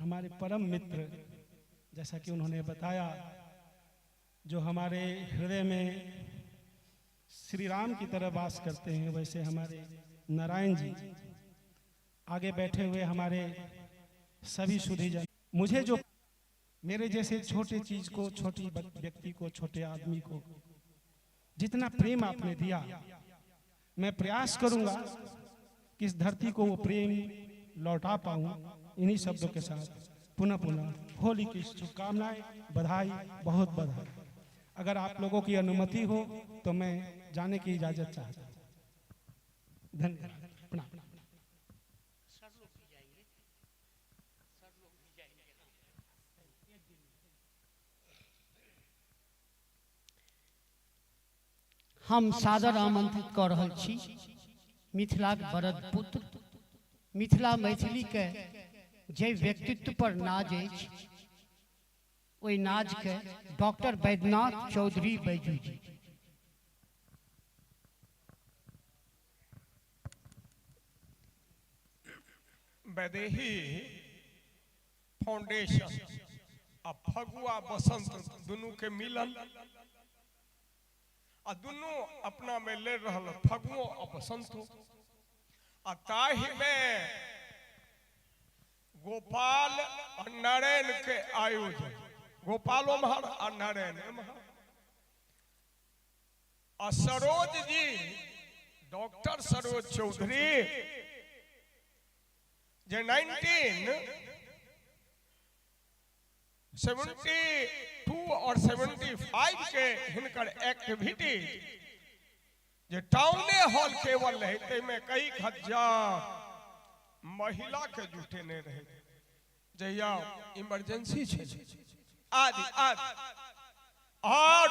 हमारे परम मित्र, जैसा कि उन्होंने बताया, जो हमारे हृदय में श्री राम की तरह वास करते हैं, वैसे हमारे नारायण जी, आगे बैठे हुए हमारे सभी सुधीजन, मुझे जो मेरे जैसे छोटे चीज को, छोटी व्यक्ति को, छोटे आदमी को जितना प्रेम आपने दिया, मैं प्रयास करूंगा कि इस धरती को वो प्रेम लौटा पाऊं। इन्हीं शब्दों के साथ पुनः पुनः होली की शुभकामनाएं, बधाई, बहुत बधाई। अगर आप लोगों की अनुमति हो तो मैं जाने की इजाजत चाहता हूँ। धन्यवाद, प्रणाम। हम सादर आमंत्रित कऽ रहल छी मिथिलाक वरद पुत्र, मिथिला मैथिली के जे व्यक्तित्व पर नाज अछि, ओहि नाज के डॉक्टर बैद्यनाथ चौधरी बैजू जी। वैदेही फाउंडेशन आ फगुआ बसंत दुनू के मिलन आ दुनू अपना में ले रहल फगुओ आ बसंतो, आ ताहि में गोपाल आ नारायण के आयोजन, गोपाल ओम्हर आ नारायण एम्हर, आ सरोज जी, डॉक्टर सरोज चौधरी जे 1972 और 75 के हिनकर एक्टिविटी जे टाउने हॉल केवल रहे, ताहिमे कई हजार महिला के जुटेने रहे, जहिया इमरजेंसी छै आदि आदि। और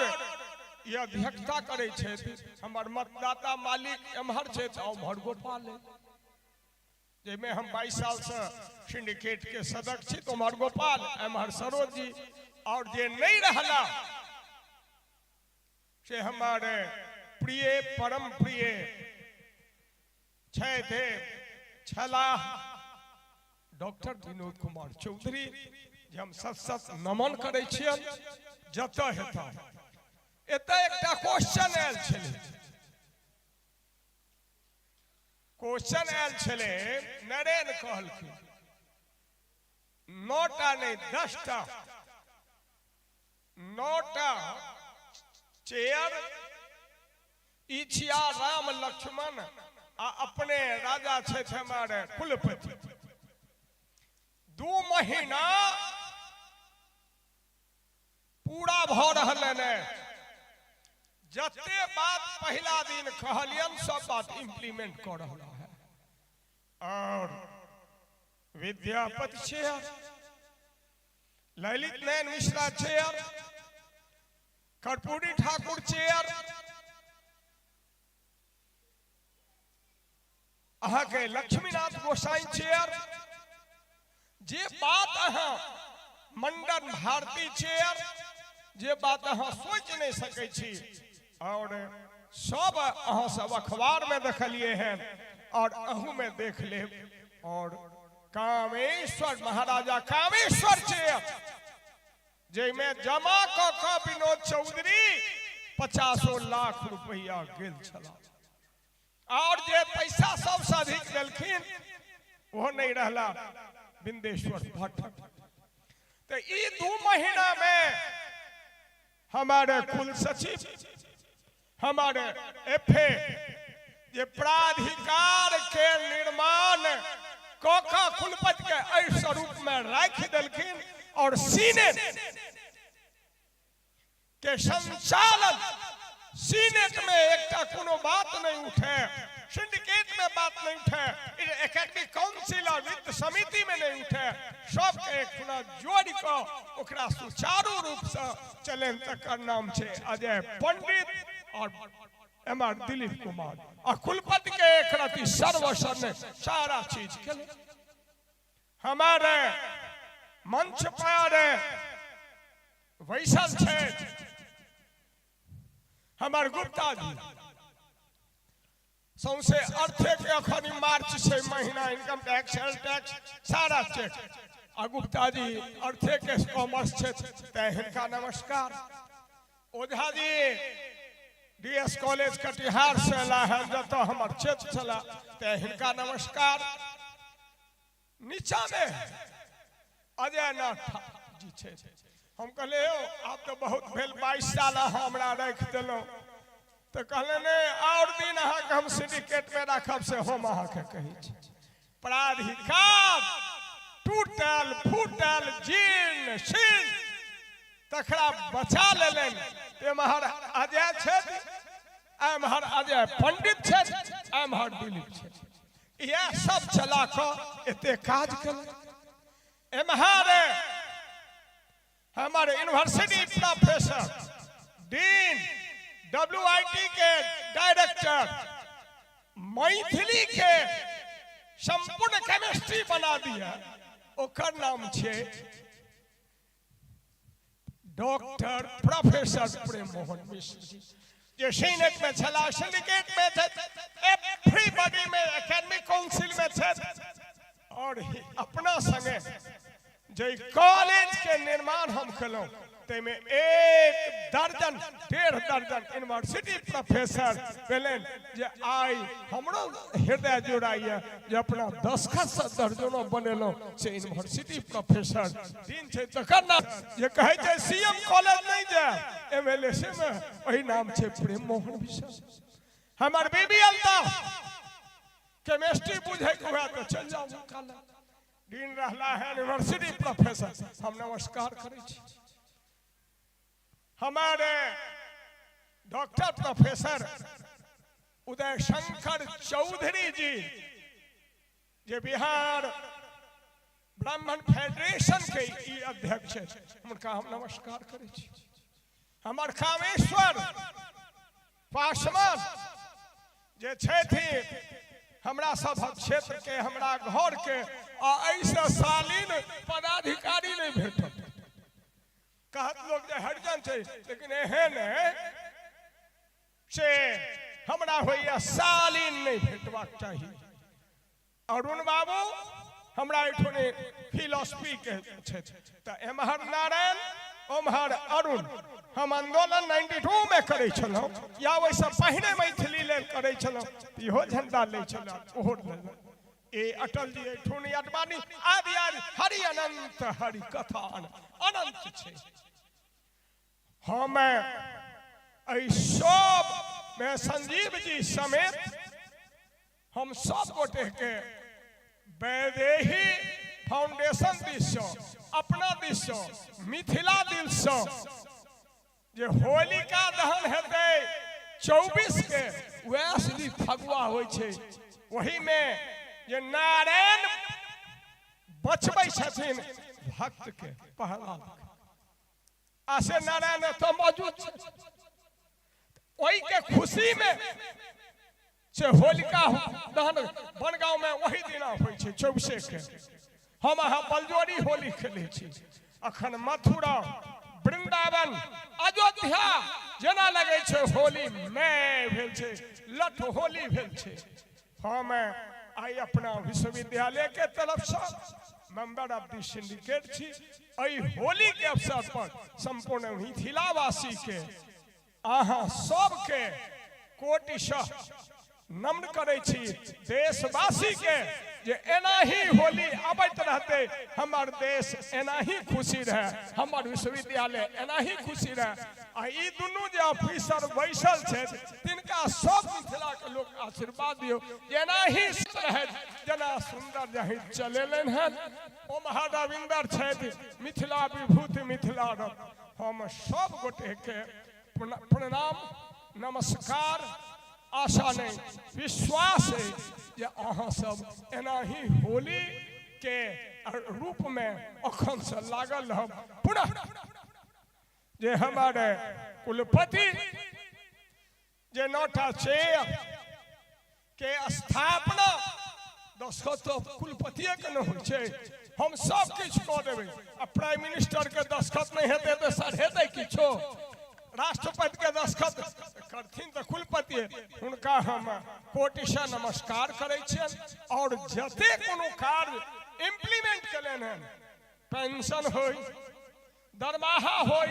ई अध्यक्षता करै छथि हमर मतदाता मालिक एम्हर छथि आ ओम्हर गोपाल, जाहिमे हम 22 साल से सिंडिकेट के सदस्य छी, तो उम्हर गोपाल एम्हर सरोज जी, और जे नहीं रहला से हमारे प्रिय परम प्रिय छथि छलाह डॉक्टर विनोद कुमार चौधरी, जे हम सत सत नमन करै छियनि जतऽ हेता। एतऽ एकटा क्वेश्चन आयल छलै, क्वेश्चन आयल छलै, नरेन कहलखिन 9टा नहीं 10टा, 9टा चेयर इच्छिया राम लक्ष्मण आ अपने राजा छथि हमारे कुलपति। 2 महीना पूरा भऽ रहलनि है, जते बात पहिला दिन कहलियन सब बात इम्प्लीमेंट कऽ रहल है। और Vidyapati chair, Lalit Nayan Mishra chair, Karpoori Thakur chair, अहाँके लक्ष्मीनाथ गोसाई चेयर, जे बात अहाँ मंडन भारती चेयर, जे बात अहाँ सोचि नहीं सकै छी, और सब अहाँ सब अखबार में देखलिए हैं और अहू में देख लेब। और कामेश्वर महाराजा कामेश्वर चेयर, जाहिमे जमा कऽ कऽ विनोद चौधरी 50 लाख रुपया गेल छलाह। और जे पैसा सबसे अधिक देलखिन ओहो नहीं रहला बिंदेश्वर पाठक। तो ई 2 महीना में हमारे कुल सचिव, हमारे एफए जे प्राधिकार के निर्माण कऽ कुलपति के एहि स्वरूप में राखि देलखिन और सीनेट के संचालन, सीनेट में एकटा कोनो बात नहीं उठे, सिंडिकेट में बात नहीं उठे, एकेडमिक काउंसिल और वित्त समिति में नहीं उठे, सबके एक ठुना जोड़ि कऽ ओकरा सुचारू रूप से चलन, तकर नाम छै अजय पंडित और एमआर दिलीप कुमार। आ कुलपति के एक रति सर्वसन्न सारा चीज के हमारे मंच पर वैसल छै हमार गुप्ता जी, सौंसे अर्थे के अखन मार्च छै महीना, इनकम टैक्स, सेल टैक्स सारा चेक, आ गुप्ता जी अर्थे के कॉमर्स छै, तैं हिनका नमस्कार। ओझा जी डीएस कॉलेज कटिहार से अला है, जतऽ हमर क्षेत्र छला, तैं हिनका नमस्कार। नीचा में अजय नाथ जी छै, हम कहले यौ आब तऽ बहुत भेल 22 साल अहाँ हमरा राखि देलहुँ, तऽ कहले नहि और दिन अहाँके हम सिंडिकेट में राखब, से हम अहाँके कहै छी। प्राधिकार टूटल फूटल जीर्ण शीर्ण तकरा बचा लेलनि। एम्हर अजय छथि, एम्हर अजय पंडित छथि, एम्हर दिलीप छथि, इएह सब चला कऽ एते काज केलनि। एम्हर हमारे university professor, dean, WIT के डायरेक्टर, मैथिली के संपूर्ण केमिस्ट्री बना दिया, ओकर नाम छै डॉक्टर प्रोफेसर प्रेम मोहन मिश्र जी, जे सीनेट में छला, सिंडिकेट में एवरीबॉडी में, एकेडमिक काउंसिल में छथि, और अपना संगे जे कॉलेज के निर्माण हम केलहुँ ताहिमे 1 दर्जन 1.5 दर्जन यूनिवर्सिटी प्रोफेसर भेलनि, जे आइ हमरो हृदय जुड़ाइए जे अपना दस्खत से दर्जनों बनेलहुँ से यूनिवर्सिटी प्रोफेसर दिन छै, तकर नाम जे कहै छै सीएम कॉलेज नहीं जाए एमएलए से में, ओहि नाम छै प्रेम मोहन मिश्र। हमर बीबी अल्ताफ केमिस्ट्री बुझे के हुआ तो चल जाओ कल दिन रहला है यूनिवर्सिटी प्रोफेसर, हम नमस्कार करै छी। हमारे डॉक्टर प्रोफेसर उदय शंकर चौधरी जी, जे बिहार ब्राह्मण फेडरेशन के ई अध्यक्ष, हुनका हम नमस्कार करै छी। हमर कामेश्वर पासवान जे छथि हमरा सभक क्षेत्र के, हमरा घर के, आ एहिसँ शालीन पदाधिकारी नहीं भेटत। कहत लोग जे हरिजन छै, लेकिन एहन से हमरा होइए शालीन नहीं भेटबाक चाही। अरुण बाबू हमरा एहिठुनी फिलोसफी के छथि, तऽ एम्हर नारायण ओम्हर अरुण। हम आंदोलन 92 में करै छलहुँ या ओहिसँ पहिने मैथिली लेल करै छलहुँ, इहो झंडा लै छलहुँ, ओहो लेलहुँ। ए अटल जी एहिठुनी अडवाणी आदि आदि, हरि अनंत हरि कथा अनंत छै। हम एहि सब में संजीव जी समेत हम सब गोटे के वैदेही फाउंडेशन दिससँ, अपना दिससँ, मिथिला दिलसँ जे होलिका दहन हेतै 24 के, वएह असली फगुआ होइ छै। ओहिमे जे नारायण बचबै छथिन भक्त के, प्रहलाद के, आ से नारायण एतऽ मौजूद छै, ओहि के खुशी में से होलिका दहन बनगांव में वही दिना होइ छै 24 के। हम अहाँ बलजोरी होली खेलै छी। अखन मथुरा, वृंदावन, अयोध्या जेना लगै छै होली में भेल छै, लठ होली भेल छै। हम आइ अपना विश्वविद्यालय के तरफ से मेंबर ऑफ the syndicate छी। एहि होली के अवसर पर संपूर्ण मिथिलावासी के, अहाँ सबके कोटिशः नमन करै छी देशवासी के जे एनाही होली अबैत रहते, हमर देश एनाही खुशी रहे, हमर विश्वविद्यालय एनाही खुशी रहे। आ ई दुनू जे ऑफिसर बैसल छथि तिनका सब मिथिला के लोक आशीर्वाद दियौ जे एनाही रहे, जेना सुंदर जही चलेलनि हन। ओमहर रविंदर छथि, मिथिला विभूति मिथिला रत्न। हम सब गोटे के प्रणाम नमस्कार। आशा नहीं विश्वास है जे अहाँ सब एनाही होली के रूप में अखन से लागल रहब। पुनः जे हमारे कुलपति जे 9टा चेयर के स्थापना दस्खत तो कुलपतिये के न होइ छै, हम सब किछु कऽ देबै। आ प्राइम मिनिस्टर के दस्खत नहीं हेतै तऽ सर हेतै किछो, राष्ट्रपति के दस्खत करथिन तऽ कुलपति। हुनका हम कोटिशः नमस्कार करै छियनि। और जते कोनो कार्य इम्प्लीमेंट केलनि हन, पेंशन होय, दरमाहा होय,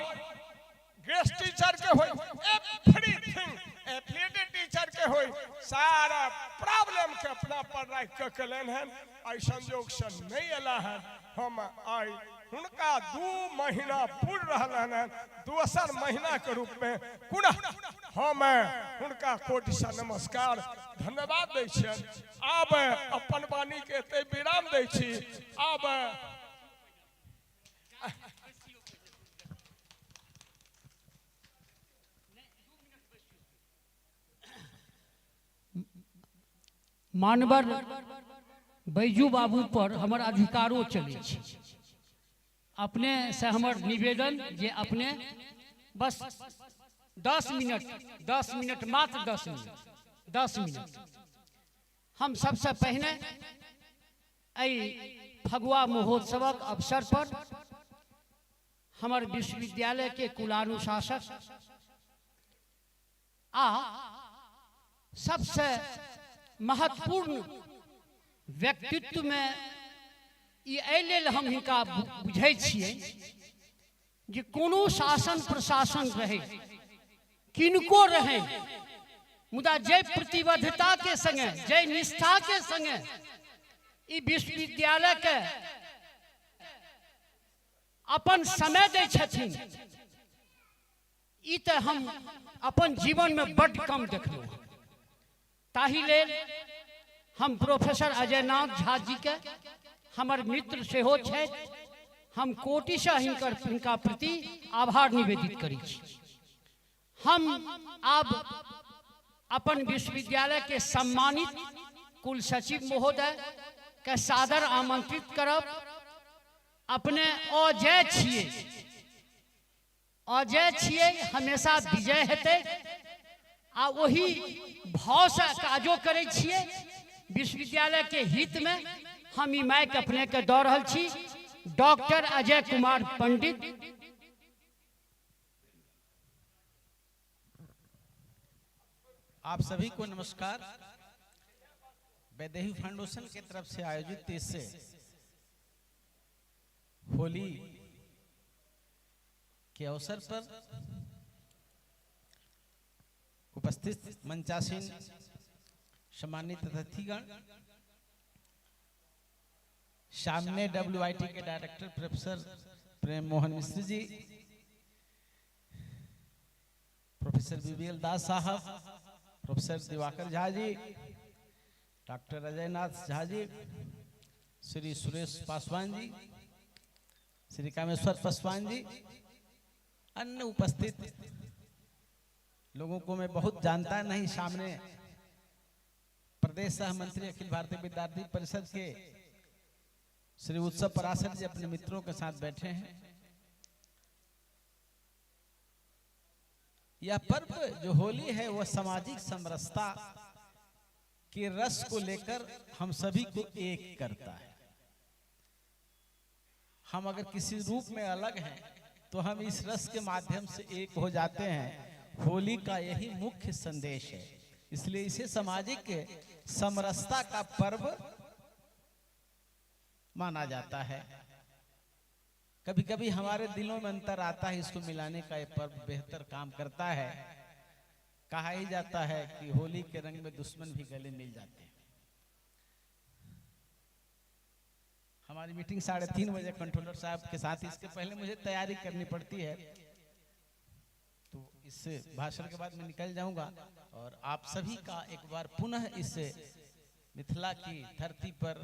गेस्ट टीचर के होय, एवरीथिंग एफिलिएटेड टीचर के होय, सारा प्रॉब्लम के अपना पर राखि कऽ केलनि हन। एहि संजोग से नहीं एला हन। हम आइ हुनका 2 महीना पूर रहल हन, दोसर महीना के रूप में पुनः हम हुनका कोटिशः नमस्कार धन्यवाद दै छियनि। आब अपन वाणी के एतै विराम दै छी। आब मानवर बैजू बाबू पर हमर अधिकारो चलै छै। अपने से हमर निवेदन जे अपने बस 10 मिनट, 10 मिनट मात्र, 10 मिनट, 10 मिनट। हम सबसे पहिने एहि फगुआ महोत्सवक अवसर पर हमर विश्वविद्यालय के कुलानुशासक आ सबसे महत्वपूर्ण व्यक्तित्व में ई एहि लेल हम हिनका बुझै छियै जे कोनो शासन प्रशासन रहे, किनको रहे, मुदा जे प्रतिबद्धता के संगे, जे निष्ठा के संगे ई विश्वविद्यालय के अपन समय दै छथिन, ई तऽ हम अपन जीवन में बड्ड कम देखलहुँ। ताहि लेल हम प्रोफेसर अजयनाथ झा जी के, हमर मित्र सेहो छथि, हम कोटिशः हिनका प्रति आभार निवेदित करै छी। हम आब अपन विश्वविद्यालय के सम्मानित कुल सचिव महोदय के सादर आमंत्रित करब। अपने अजय छियै, अजय छियै, हमेशा विजय हेतै आ ओही भाव से काजो करै छियै। विश्वविद्यालय के हित में हम ई माइक अपने के दऽ रहल छी। डॉक्टर अजय कुमार पंडित। आप सभी को नमस्कार। वैदेही फाउंडेशन के तरफ से आयोजित इस होली के अवसर पर उपस्थित मंचासीन सम्मानित अतिथिगण, सामने WIT के director professor Prem Mohan Mishra ji, professor BBL Das साहब, प्रोफेसर दिवाकर झा जी, डॉक्टर अजयनाथ झा जी, श्री सुरेश पासवान जी, श्री कामेश्वर पासवान जी, अन्य उपस्थित लोगों को मैं बहुत जानता नहीं। सामने प्रदेश सह मंत्री अखिल भारतीय विद्यार्थी परिषद के श्री उत्सव पराशर जी अपने मित्रों के साथ बैठे हैं। यह पर्व जो होली है वह सामाजिक समरसता के रस को लेकर हम सभी को एक करता है। हम अगर किसी रूप में अलग हैं तो हम इस रस के माध्यम से एक हो जाते हैं। होली का यही मुख्य संदेश है, इसलिए इसे सामाजिक समरसता का पर्व माना जाता है। कभी कभी हमारे दिलों में अंतर आता है, इसको मिलाने का ये पर्व बेहतर काम करता है। कहा ही जाता है कि होली के रंग में दुश्मन भी गले मिल जाते हैं। हमारी मीटिंग 3:30 बजे कंट्रोलर साहब के साथ, इसके पहले मुझे तैयारी करनी पड़ती है, तो इस भाषण के बाद मैं निकल जाऊंगा। और आप सभी का एक बार पुनः इस मिथिला की धरती पर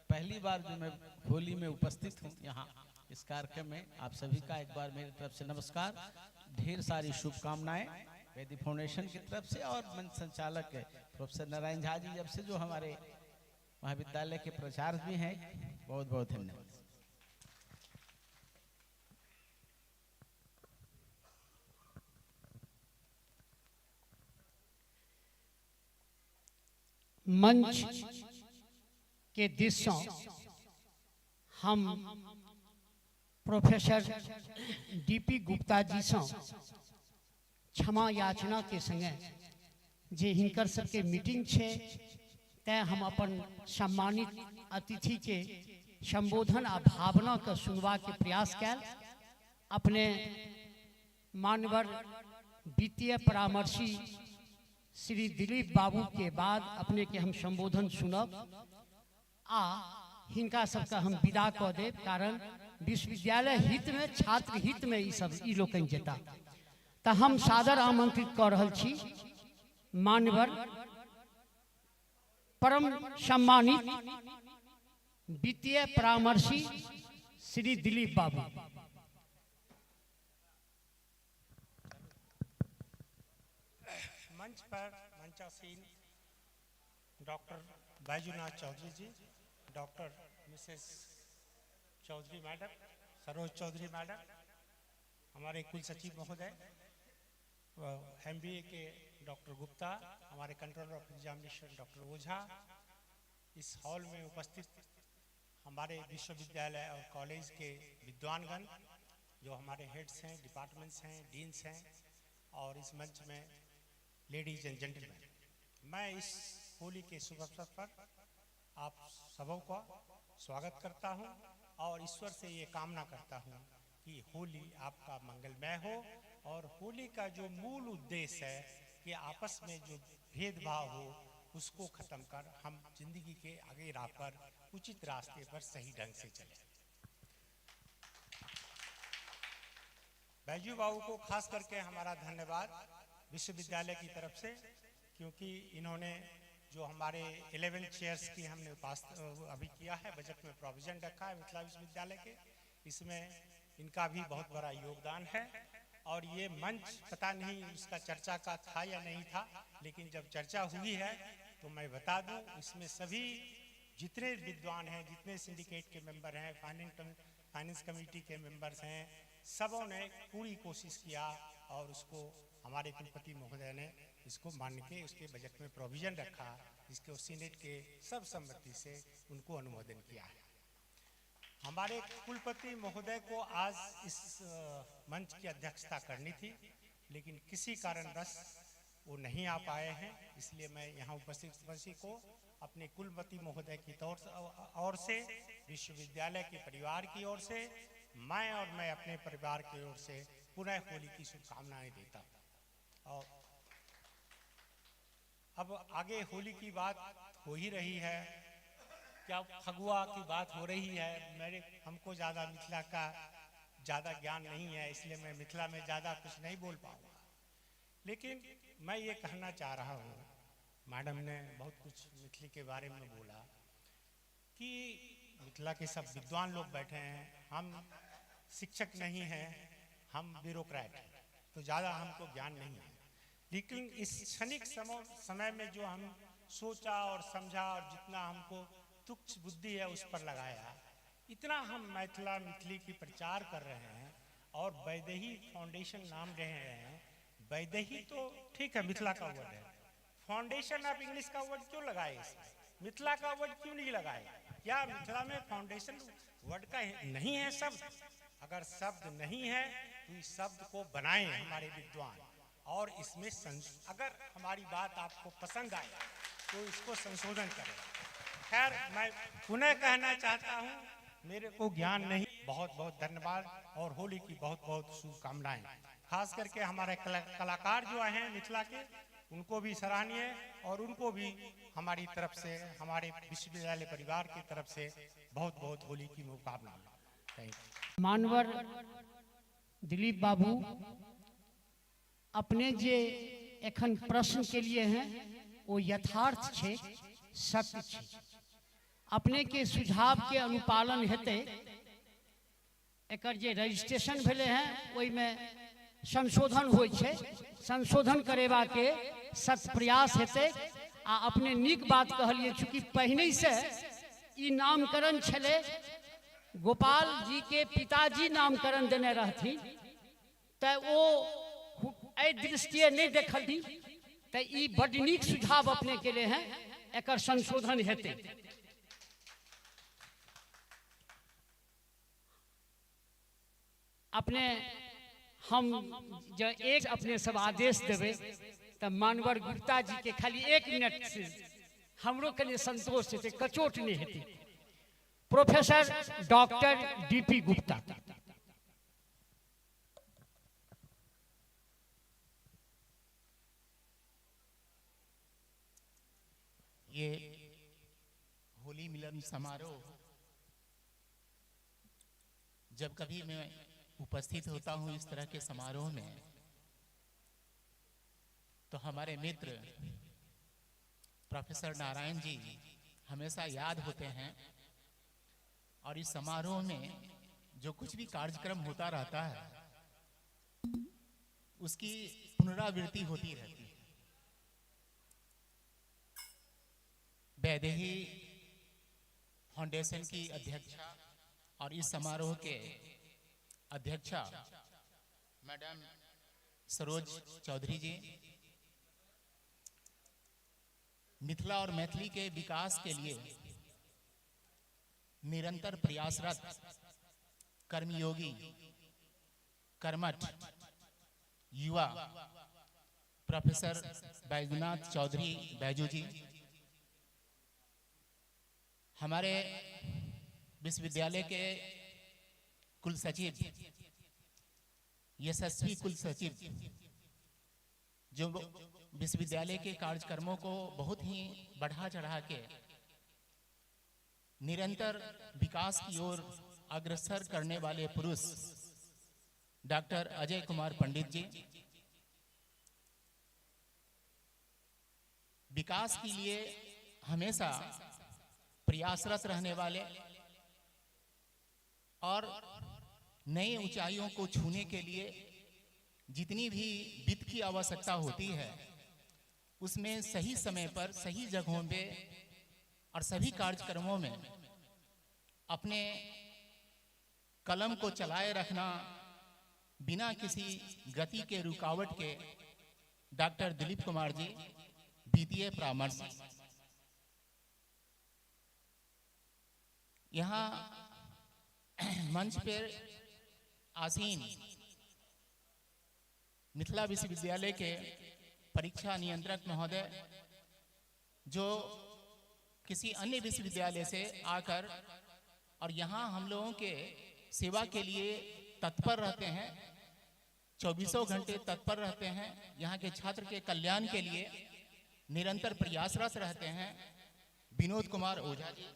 पहली बार जो मैं होली में उपस्थित हूँ यहाँ इस कार्यक्रम में, आप सभी का एक बार मेरी तरफ से नमस्कार, ढेर सारी शुभकामनाएं वैदी फाउंडेशन की तरफ से और मंच संचालक प्रोफेसर नारायण झा जी जब से जो हमारे महाविद्यालय के प्रचार भी हैं, बहुत बहुत धन्यवाद। मंच के this से हम प्रोफेसर डीपी गुप्ता जी से क्षमा याचना के संगे जे हिनकर सबके मीटिंग छे, तैं हम अपन सम्मानित अतिथि के संबोधन आ भावना के सुनवा के प्रयास कैल। अपने मानवर वित्तीय परामर्शी श्री दिलीप बाबू के बाद अपने के हम संबोधन सुनब आ हिनका सबके हम विदा कऽ देब, कारण विश्वविद्यालय हित में छात्र हित में ई सब ई लोकनि जेता। तऽ हम सादर आमंत्रित कऽ रहल छी मान्यवर परम सम्मानित वित्तीय परामर्शी श्री दिलीप बाबू। मंच पर मंचासीन doctor Baijunath Chaudhary ji, doctor Mrs Chaudhary madam, Saroj Chaudhary madam, हमारे कुल सचिव महोदय, एमबीए के डॉक्टर गुप्ता, हमारे controller of examination doctor Ojha, इस हॉल में उपस्थित हमारे विश्वविद्यालय और कॉलेज के विद्वानगण जो हमारे हेड्स हैं, डिपार्टमेंट्स हैं, डीन्स हैं, और इस मंच में लेडीज एंड जेंटलमैन, मैं इस होली के शुभ अवसर पर आप सबों का स्वागत करता हूं और ईश्वर से ये कामना करता हूं कि होली आपका मंगलमय हो। और होली का जो मूल उद्देश्य है कि आपस में जो भेदभाव हो उसको ख़त्म कर हम जिंदगी के आगे राह पर उचित रास्ते पर सही ढंग से चलें। बैजू बाबू को खास करके हमारा धन्यवाद विश्वविद्यालय की तरफ से, क्योंकि इन्होंने जो हमारे 11 चेयर्स की हमने पास अभी किया है, बजट में प्रोविजन रखा है मिथिला विश्वविद्यालय के, इसमें इनका भी बहुत बड़ा योगदान है। और ये मंच पता नहीं उसका चर्चा का था या नहीं था, लेकिन जब चर्चा हुई है तो मैं बता दूं इसमें सभी जितने विद्वान हैं, जितने सिंडिकेट के मेंबर हैं, फाइनेंस कमेटी के मेंबर्स हैं, सबों ने पूरी कोशिश किया और उसको हमारे कुलपति महोदय ने इसको मान के उसके बजट में प्रोविजन रखा, जिसके सीनेट के सब सम्मति से उनको अनुमोदन किया है। हमारे कुलपति महोदय को आज इस मंच की अध्यक्षता करनी थी, लेकिन किसी कारणवश वो नहीं आ पाए हैं, इसलिए मैं यहाँ उपस्थित सभी को अपने कुलपति महोदय की ओर से, विश्वविद्यालय के परिवार की ओर से, मैं और मैं अपने परिवार की ओर से पुनः होली की शुभकामनाएं देता हूँ। और अब आगे होली की बात हो ही रही है, क्या फगुआ की बात हो रही है, मेरे हमको ज़्यादा मिथिला का ज़्यादा ज्ञान नहीं है, इसलिए मैं मिथिला में ज़्यादा कुछ नहीं बोल पाऊँगा। लेकिन मैं ये कहना चाह रहा हूँ, मैडम ने बहुत कुछ मिथिला के बारे में बोला कि मिथिला के सब विद्वान लोग बैठे हैं, हम शिक्षक नहीं हैं, हम ब्यूरोक्रेट हैं, तो ज़्यादा हमको ज्ञान नहीं है। लेकिन इस क्षणिक समय में जो हम सोचा और समझा और जितना हमको तुच्छ बुद्धि है उस पर लगाया, इतना हम मिथिला मिथिली की प्रचार कर रहे हैं और वैदेही फाउंडेशन नाम रहे हैं। वैदेही तो ठीक है मिथिला का वर्ड है, फाउंडेशन आप इंग्लिश का वर्ड क्यों लगाए, इसमें मिथिला का वर्ड क्यों नहीं लगाए? क्या मिथिला में फाउंडेशन वर्ड का नहीं है शब्द? अगर शब्द नहीं है तो इस शब्द को बनाएं हमारे विद्वान, और इसमें अगर हमारी बात आपको पसंद आए तो इसको संशोधन करें। खैर मैं पुनः कहना चाहता हूँ, मेरे को ज्ञान नहीं, बहुत बहुत धन्यवाद और होली की बहुत बहुत शुभकामनाएं। खास करके हमारे कलाकार जो आए हैं मिथिला के, उनको भी सराहनीय और उनको भी हमारी तरफ से, हमारे विश्वविद्यालय परिवार की तरफ से बहुत बहुत होली की शुभकामनाएं। Thank you. मानवर दिलीप बाबू, अपने जे एखन प्रश्न के लिए हैं वो यथार्थ छे, सत्य छे। अपने के सुझाव के अनुपालन हेतै, एकर जे रजिस्ट्रेशन भेलै हैं ओहिमे संशोधन होइ छै, संशोधन करेबा के सत प्रयास हेतै। आ अपने नीक बात कहलिए, चूँकि पहिने से ई नामकरण छलै, गोपाल जी के पिताजी नामकरण देने रहथिन, तऽ ओ एहि दृष्टिए नहि देखलथिन, तऽ ई बड्ड नीक सुझाव अपने केले हैं, एकर संशोधन हेतै। अपने हम जब एक अपने सब आदेश देबै तऽ मानवर गुप्ता जी के खाली 1 मिनट से हमरो कनि संतोष हेतै, कचोट नहीं हेतै। Professor doctor DP Gupta. ये होली मिलन समारोह जब कभी मैं उपस्थित होता हूँ इस तरह के समारोह में, तो हमारे मित्र प्रोफेसर नारायण जी हमेशा याद होते हैं। और इस समारोह में जो कुछ भी कार्यक्रम होता रहता है उसकी पुनरावृत्ति होती रहती है। वैदेही फाउंडेशन की अध्यक्षा और इस समारोह के अध्यक्षा मैडम सरोज चौधरी जी, मिथिला और मैथिली के विकास के लिए निरंतर प्रयासरत कर्मयोगी कर्मठ युवा प्रोफेसर बैजनाथ चौधरी बैजू जी, हमारे विश्वविद्यालय के कुलसचिव, यशस्वी कुलसचिव, जो विश्वविद्यालय के कार्यक्रमों को बहुत ही बढ़ा चढ़ा के निरंतर विकास की ओर अग्रसर करने वाले पुरुष डॉक्टर अजय कुमार पंडित जी, विकास के लिए हमेशा प्रयासरत रहने वाले और नई ऊंचाइयों को छूने के लिए जितनी भी वित्त की आवश्यकता होती है उसमें सही समय पर सही जगहों पे और सभी कार्यक्रमों में अपने कलम को चलाए रखना बिना किसी गति के रुकावट के डॉक्टर दिलीप कुमार जी, वित्तीय परामर्श। यहाँ मंच पर आसीन मिथिला विश्वविद्यालय के परीक्षा नियंत्रक महोदय, जो किसी अन्य विश्वविद्यालय से आकर और यहाँ हम लोगों के सेवा के लिए तत्पर रहते हैं, 24 घंटे तत्पर रहते हैं, यहाँ के छात्र के कल्याण के लिए निरंतर प्रयासरत रहते हैं, विनोद कुमार ओझा जी।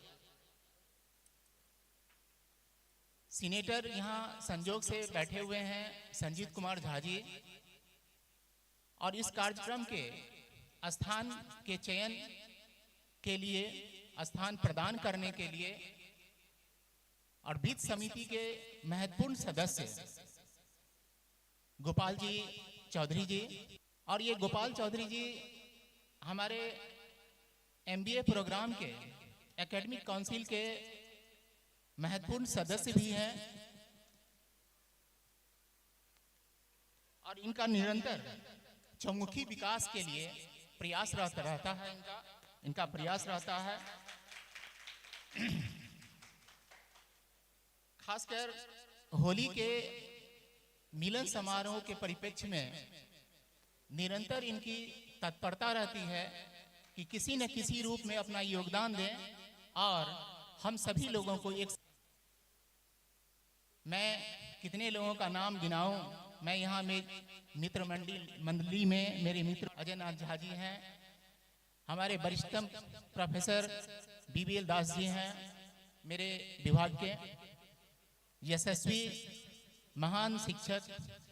सीनेटर यहाँ संजोग से बैठे हुए हैं संजीत कुमार झा जी, और इस कार्यक्रम के स्थान के चयन के लिए, स्थान प्रदान करने के लिए और वित्त समिति के महत्वपूर्ण सदस्य गोपाल जी चौधरी जी। और ये गोपाल चौधरी जी हमारे एमबीए प्रोग्राम के एकेडमिक काउंसिल के महत्वपूर्ण सदस्य भी हैं और इनका निरंतर चौमुखी विकास के लिए प्रयास रहता है, इनका प्रयास रहता है। खासकर होली के मिलन समारोह के परिप्रेक्ष्य में निरंतर इनकी तत्परता रहती है कि किसी न किसी रूप में अपना योगदान दें और हम सभी लोगों को एक, मैं कितने लोगों का नाम गिनाऊं, मैं यहाँ मेरे मित्र मंडली मंडली में मेरे मित्र अजय नाथ झा जी हैं, हमारे वरिष्ठतम प्रोफेसर बीबीएल दास जी हैं, मेरे विभाग के यशस्वी महान शिक्षक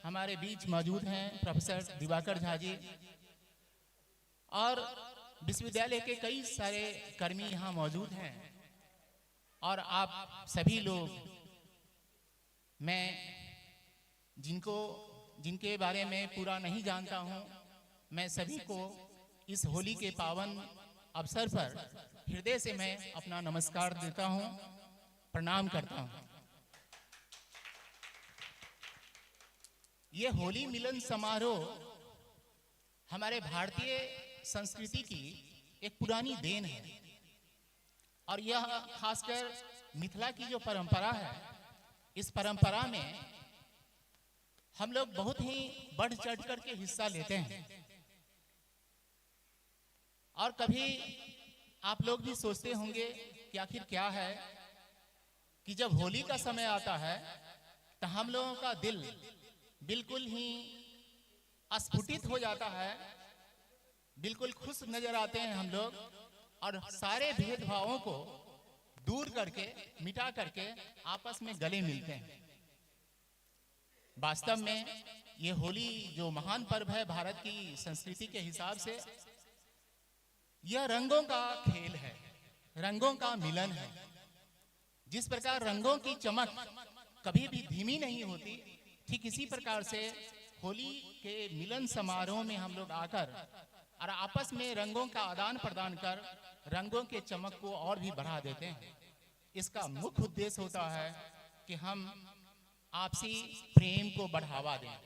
हमारे बीच मौजूद हैं प्रोफेसर दिवाकर झा जी, और विश्वविद्यालय के कई सारे कर्मी यहाँ मौजूद हैं। और आप सभी लोग, मैं जिनको जिनके बारे में पूरा नहीं जानता हूँ, मैं सभी को इस होली के पावन अवसर पर हृदय से मैं अपना नमस्कार देता हूँ, प्रणाम करता हूँ। ये होली मिलन समारोह हमारे भारतीय संस्कृति की एक पुरानी then है, और यह खासकर मिथिला की जो परंपरा है, इस परंपरा में हम लोग बहुत ही बढ़ चढ़ करके हिस्सा लेते हैं। और कभी आप लोग भी सोचते होंगे कि आखिर क्या है कि जब होली का समय आता है तो हम लोगों का दिल बिल्कुल ही अस्फुटित हो जाता है, बिल्कुल खुश नजर आते हैं हम लोग, और सारे भेदभावों को दूर करके, मिटा करके आपस में गले मिलते हैं। वास्तव में ये होली जो महान पर्व है भारत की संस्कृति के हिसाब से, यह रंगों का खेल है, रंगों का मिलन है। जिस प्रकार रंगों की चमक कभी भी धीमी नहीं होती, ठीक इसी प्रकार से होली के मिलन समारोह में हम लोग आकर और आपस में रंगों का आदान प्रदान कर रंगों के चमक को और भी बढ़ा देते हैं। इसका मुख्य उद्देश्य होता है कि हम आपसी प्रेम को बढ़ावा दें,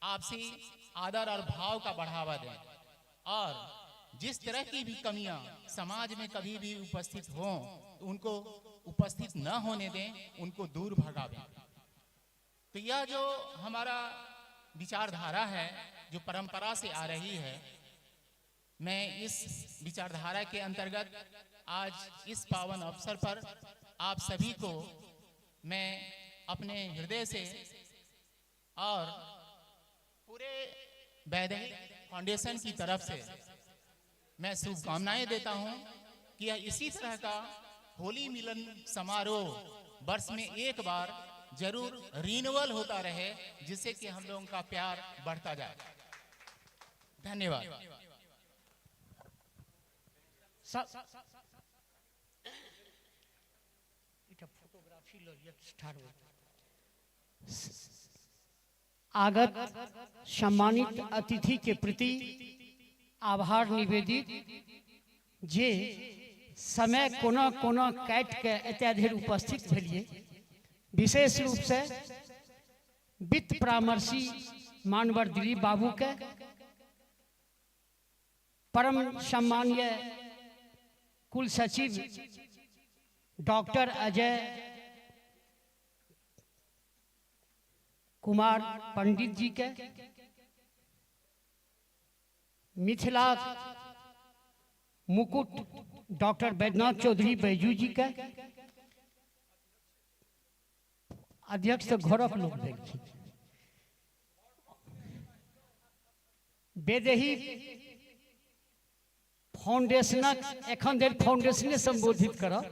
आपसी आदर और भाव का बढ़ावा दें, और जिस तरह की भी कमियां समाज में कभी भी उपस्थित हों तो उनको उपस्थित न होने दें, उनको दूर भगावें। तो यह जो हमारा विचारधारा है, जो परंपरा से आ रही है, मैं इस विचारधारा के अंतर्गत आज इस पावन अवसर पर आप सभी को मैं अपने हृदय से और पूरे वैदेही फाउंडेशन की तरफ से मैं शुभकामनाएं देता हूं कि यह इसी तरह का होली मिलन समारोह वर्ष में एक बार जरूर रिन्यूअल होता रहे, जिससे कि हम लोगों का प्यार बढ़ता जाए। धन्यवाद। आगत सम्मानित अतिथि के प्रति आभार निवेदित जे समय कोना कोना काटि के एतय धरि उपस्थित भेलिए। विशेष रूप से वित्त परामर्शी मानवर दिलीप बाबू के, परम सम्मानीय कुल सचिव डॉक्टर अजय कुमार पंडित जी के, मिथिला मुकुट डॉक्टर बैद्यनाथ चौधरी बैजू जी के, अध्यक्ष तो घरक लोग भेलखिन, वैदेही फाउंडेशनक एखन धरि फाउंडेशने संबोधित करब,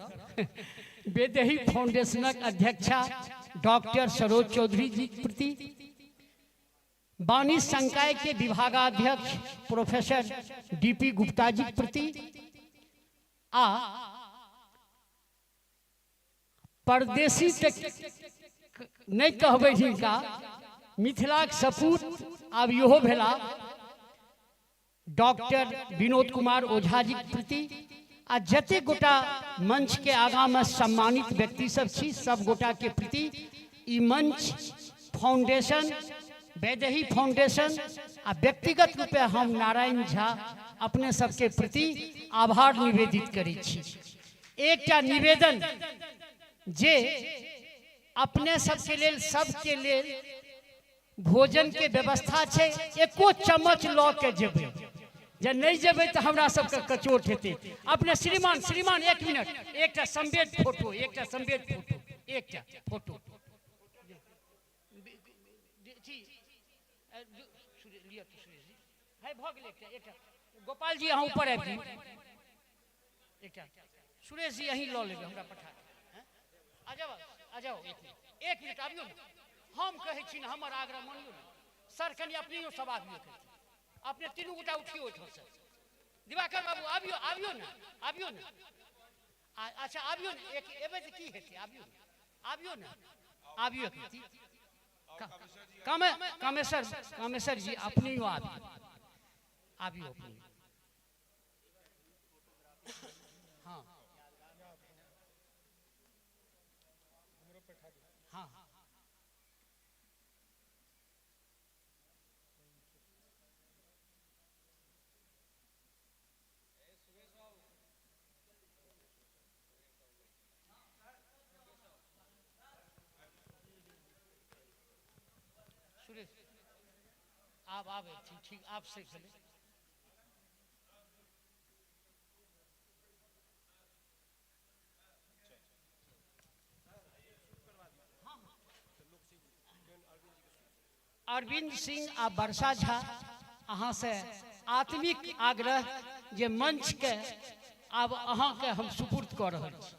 वैदेही फाउंडेशनक अध्यक्षा डॉक्टर सरोज चौधरी जी के प्रति, वाणिज्य संकाय के विभागाध्यक्ष प्रोफेसर डीपी गुप्ता जी के प्रति, आ परदेशी तक नहीं कहबै हिनका, मिथिलाक सपूत आब इहो भेला डॉक्टर विनोद कुमार ओझा जी के प्रति, आ जते गोटा मंच के आगाँ में सम्मानित व्यक्ति सब छी सब गोटा के प्रति ई मंच फाउंडेशन वैदेही फाउंडेशन आ व्यक्तिगत रूपे हम नारायण झा अपने सबके प्रति आभार निवेदित करै छी। एकटा निवेदन जे अपने सबके लेल सबके लेल भोजन के व्यवस्था छै, एको चम्मच लऽ के जेबै, जे नहीं जेबै तऽ हमरा सबके कचोट हेतै। अपने श्रीमान श्रीमान एक मिनट, एकटा संवेद फोटो, एकटा संवेद फोटो, एकटा फोटो। है भऽ गेलै एकटा एकटा गोपाल जी अहाँ ऊपर आबि जाइए एकटा सुरेश जी अहीं लऽ लेबै हमरा पठा देब। आ जाओ आ जाओ एक मिनट एक मिनट आबियौ ने हम कहै छी ने हमर आग्रह मानियौ ने सर कनि अपनेयो सब आबियौ कनि अपने तीनू गोटा उठियौ ओहिठामसँ दिवाकर बाबू आबियौ आबियौ ने आबियौ ने अच्छा आबियौ ने एक एबै तऽ की हेतै आबियौ ने आबियौ ने आबियौ एक रत्ती। कामे कामेश्वर कामेश्वर जी अपनेयो आबियौ आबियौ अपने हाँ हाँ सुरेश आब आब ठीक ठीक आब सही भेलै। अरविंद सिंह आ वर्षा झा अहाँ से आत्मिक आग्रह जे मंच के आब अहाँ के हम सुपुर्द कऽ रहल छी।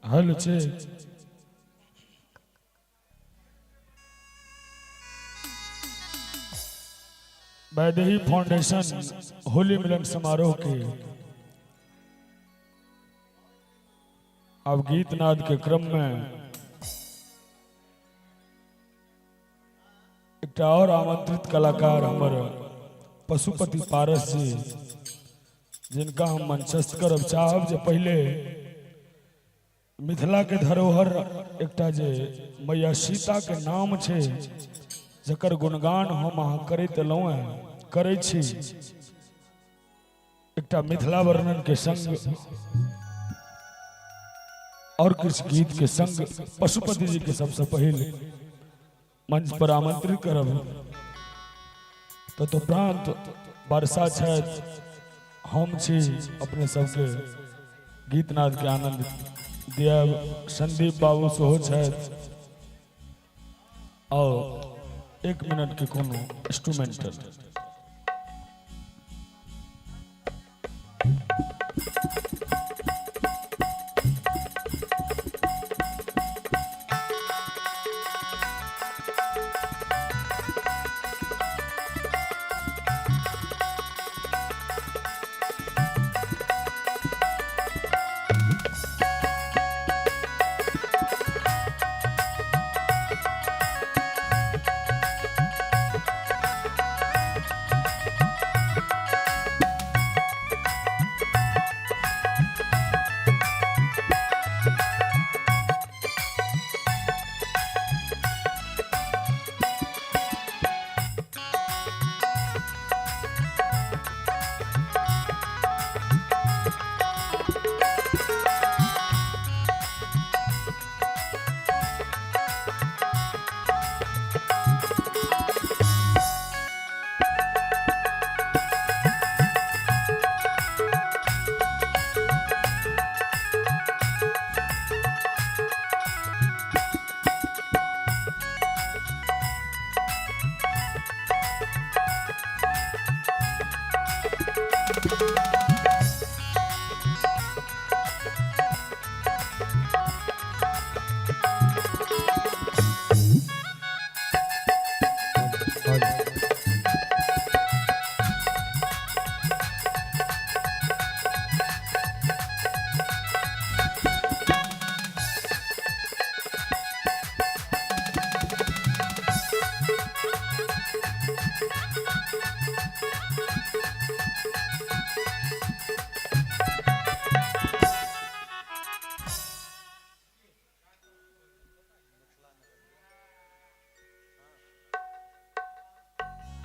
Hello check Vaidehi foundation Holi मिलन समारोह के अब गीत नाद के क्रम में एकटा और आमंत्रित कलाकार हमर पशुपति पारस जी, जिनका हम मंचस्थ करब चाहब जे पहले मिथिला के धरोहर एकटा जे मैया सीता के नाम छै जकर गुणगान हम अहाँ करैत एलहुँ हैं, करै छी। एकटा मिथिला वर्णन के संग और किछु गीत के संग पशुपति जी के सबसे पहले मंच पर आमंत्रित करब। तदुपरांत वर्षा छथि, हम छी अपने सबके गीतनाद के आनंद दियाब, संदीप बाबू सेहो छथि और 1 मिनट के कोनो इंस्ट्रूमेंटल।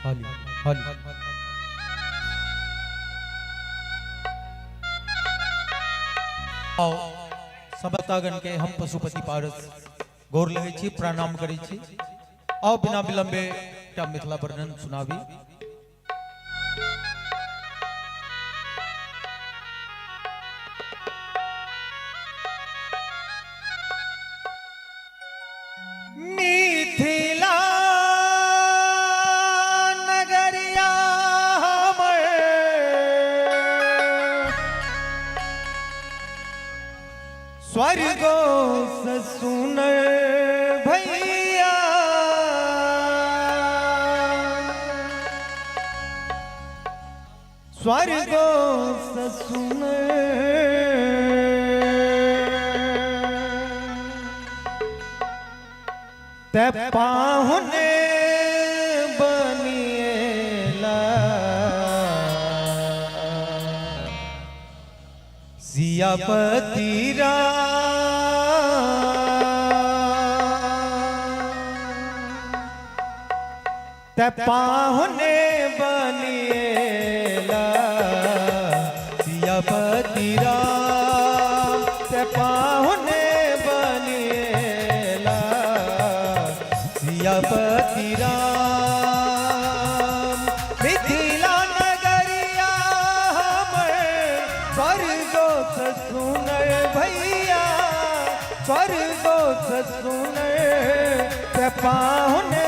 हॉली हॉली। आओ समतागण के हम पशुपति पारस गोर लगै छी, प्रणाम करै छी। आओ बिना विलंबे एकटा मिथिला वर्णन सुनाबी। मिथिला नगरिया हमर स्वर्गो से सुनर भैया, स्वर्गो से सुनर ते पाहुने बनिएला सियापति राम, ते पाहुने बनिएला सियापति राम, ते पाहुने बनिएला सियापति राम। मिथिला नगरिया हमर स्वर्गो से सुनर भैया, स्वर्गो से सुनर ते पाहुने